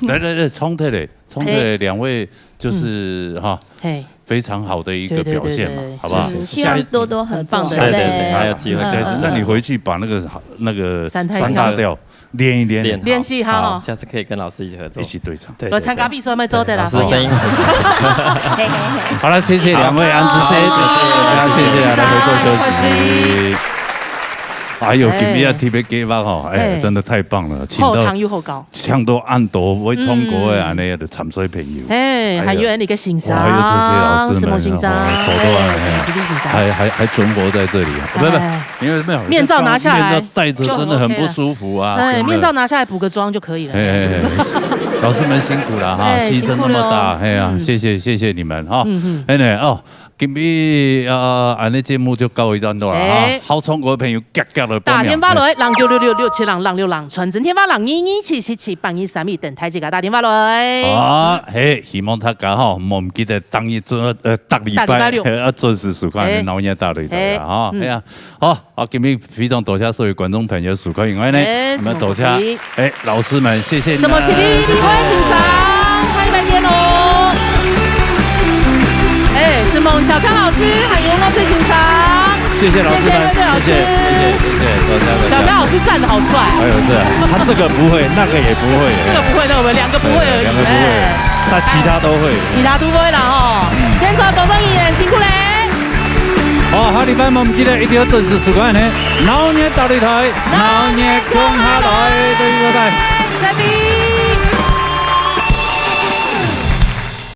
來，來，來，唱起來，唱起來，哎。兩位就是，嗯。哈，嘿。非常好的一個表現嘛，對，對，對，對。好不好？嗯，希望多多合作。下一次，很棒的。對，對，對，還有機會。下一次，嗯，嗯，嗯。那你回去把那個，那個三大調。三大調 練一練。練好。練習好。好，下次可以跟老師一起合作。一起對唱。對，來參加比賽，有無做得啦？對，對，對。老師聲音很好。好了，謝謝兩位，好，安之森，好，謝謝，謝謝，謝謝，來，合作休息。哎呦，哎。今日特別計劃吼，哎，哎。真的太棒了，請到，好聽又好搞。請到恁多會唱歌的，嗯。恁樣的參賽朋友。哎，哎呀。還有你个先生，哇，還有這些老師們，什麼先生，哦，走到啊，哎，哎。什麼先生。還，還，還存活在這裡啊，不是，不是，哎。 因為沒有，面罩拿下來，面罩戴著真的很不舒服啊，就OK了。哎，真的。面罩拿下來補個妝就可以了。哎，哎，哎，老師們辛苦了哈，哎，犧牲那麼大，辛苦了哦。哎呀，嗯。謝謝，謝謝你們哈。嗯，嗯。哎呢，哦，今日，呃，恁樣節目就告一段落了哈。哎。好唱歌的朋友，遽遽來報名。打電話來，零九六六六七零零六零，傳真電話零二二七七七八二三一，等待自家打電話來。好，嘿，希望大家哈，莫毋記得當日準，呃，逐禮拜，逐禮拜六。要準時收看，哎。老兄打擂台啊，哎，哈，嗯。哎呀，好。 好，今日非常多謝所有觀眾朋友收看，因為呢，哎，我們多謝，什麼問題？哎，老師們，謝謝你們。什麼問題？李輝先生，下禮拜見哦。哎，承蒙小康老師，還有羅翠先生。謝謝老師們，謝謝樂隊老師。謝謝，謝謝，謝謝，多謝，多謝。小康老師站得好帥。哎呦，是啊，他這個不會，那個也不會。這個不會，那個不會，兩個不會而已，哎，兩個不會，哎。他其他都會。其他都會了哦。嗯。天朝工作人員辛苦嘞。 好，下禮拜莫毋記得一定要準時收看呢。鬧熱大擂台，鬧熱共下來，各位，拜拜。再見。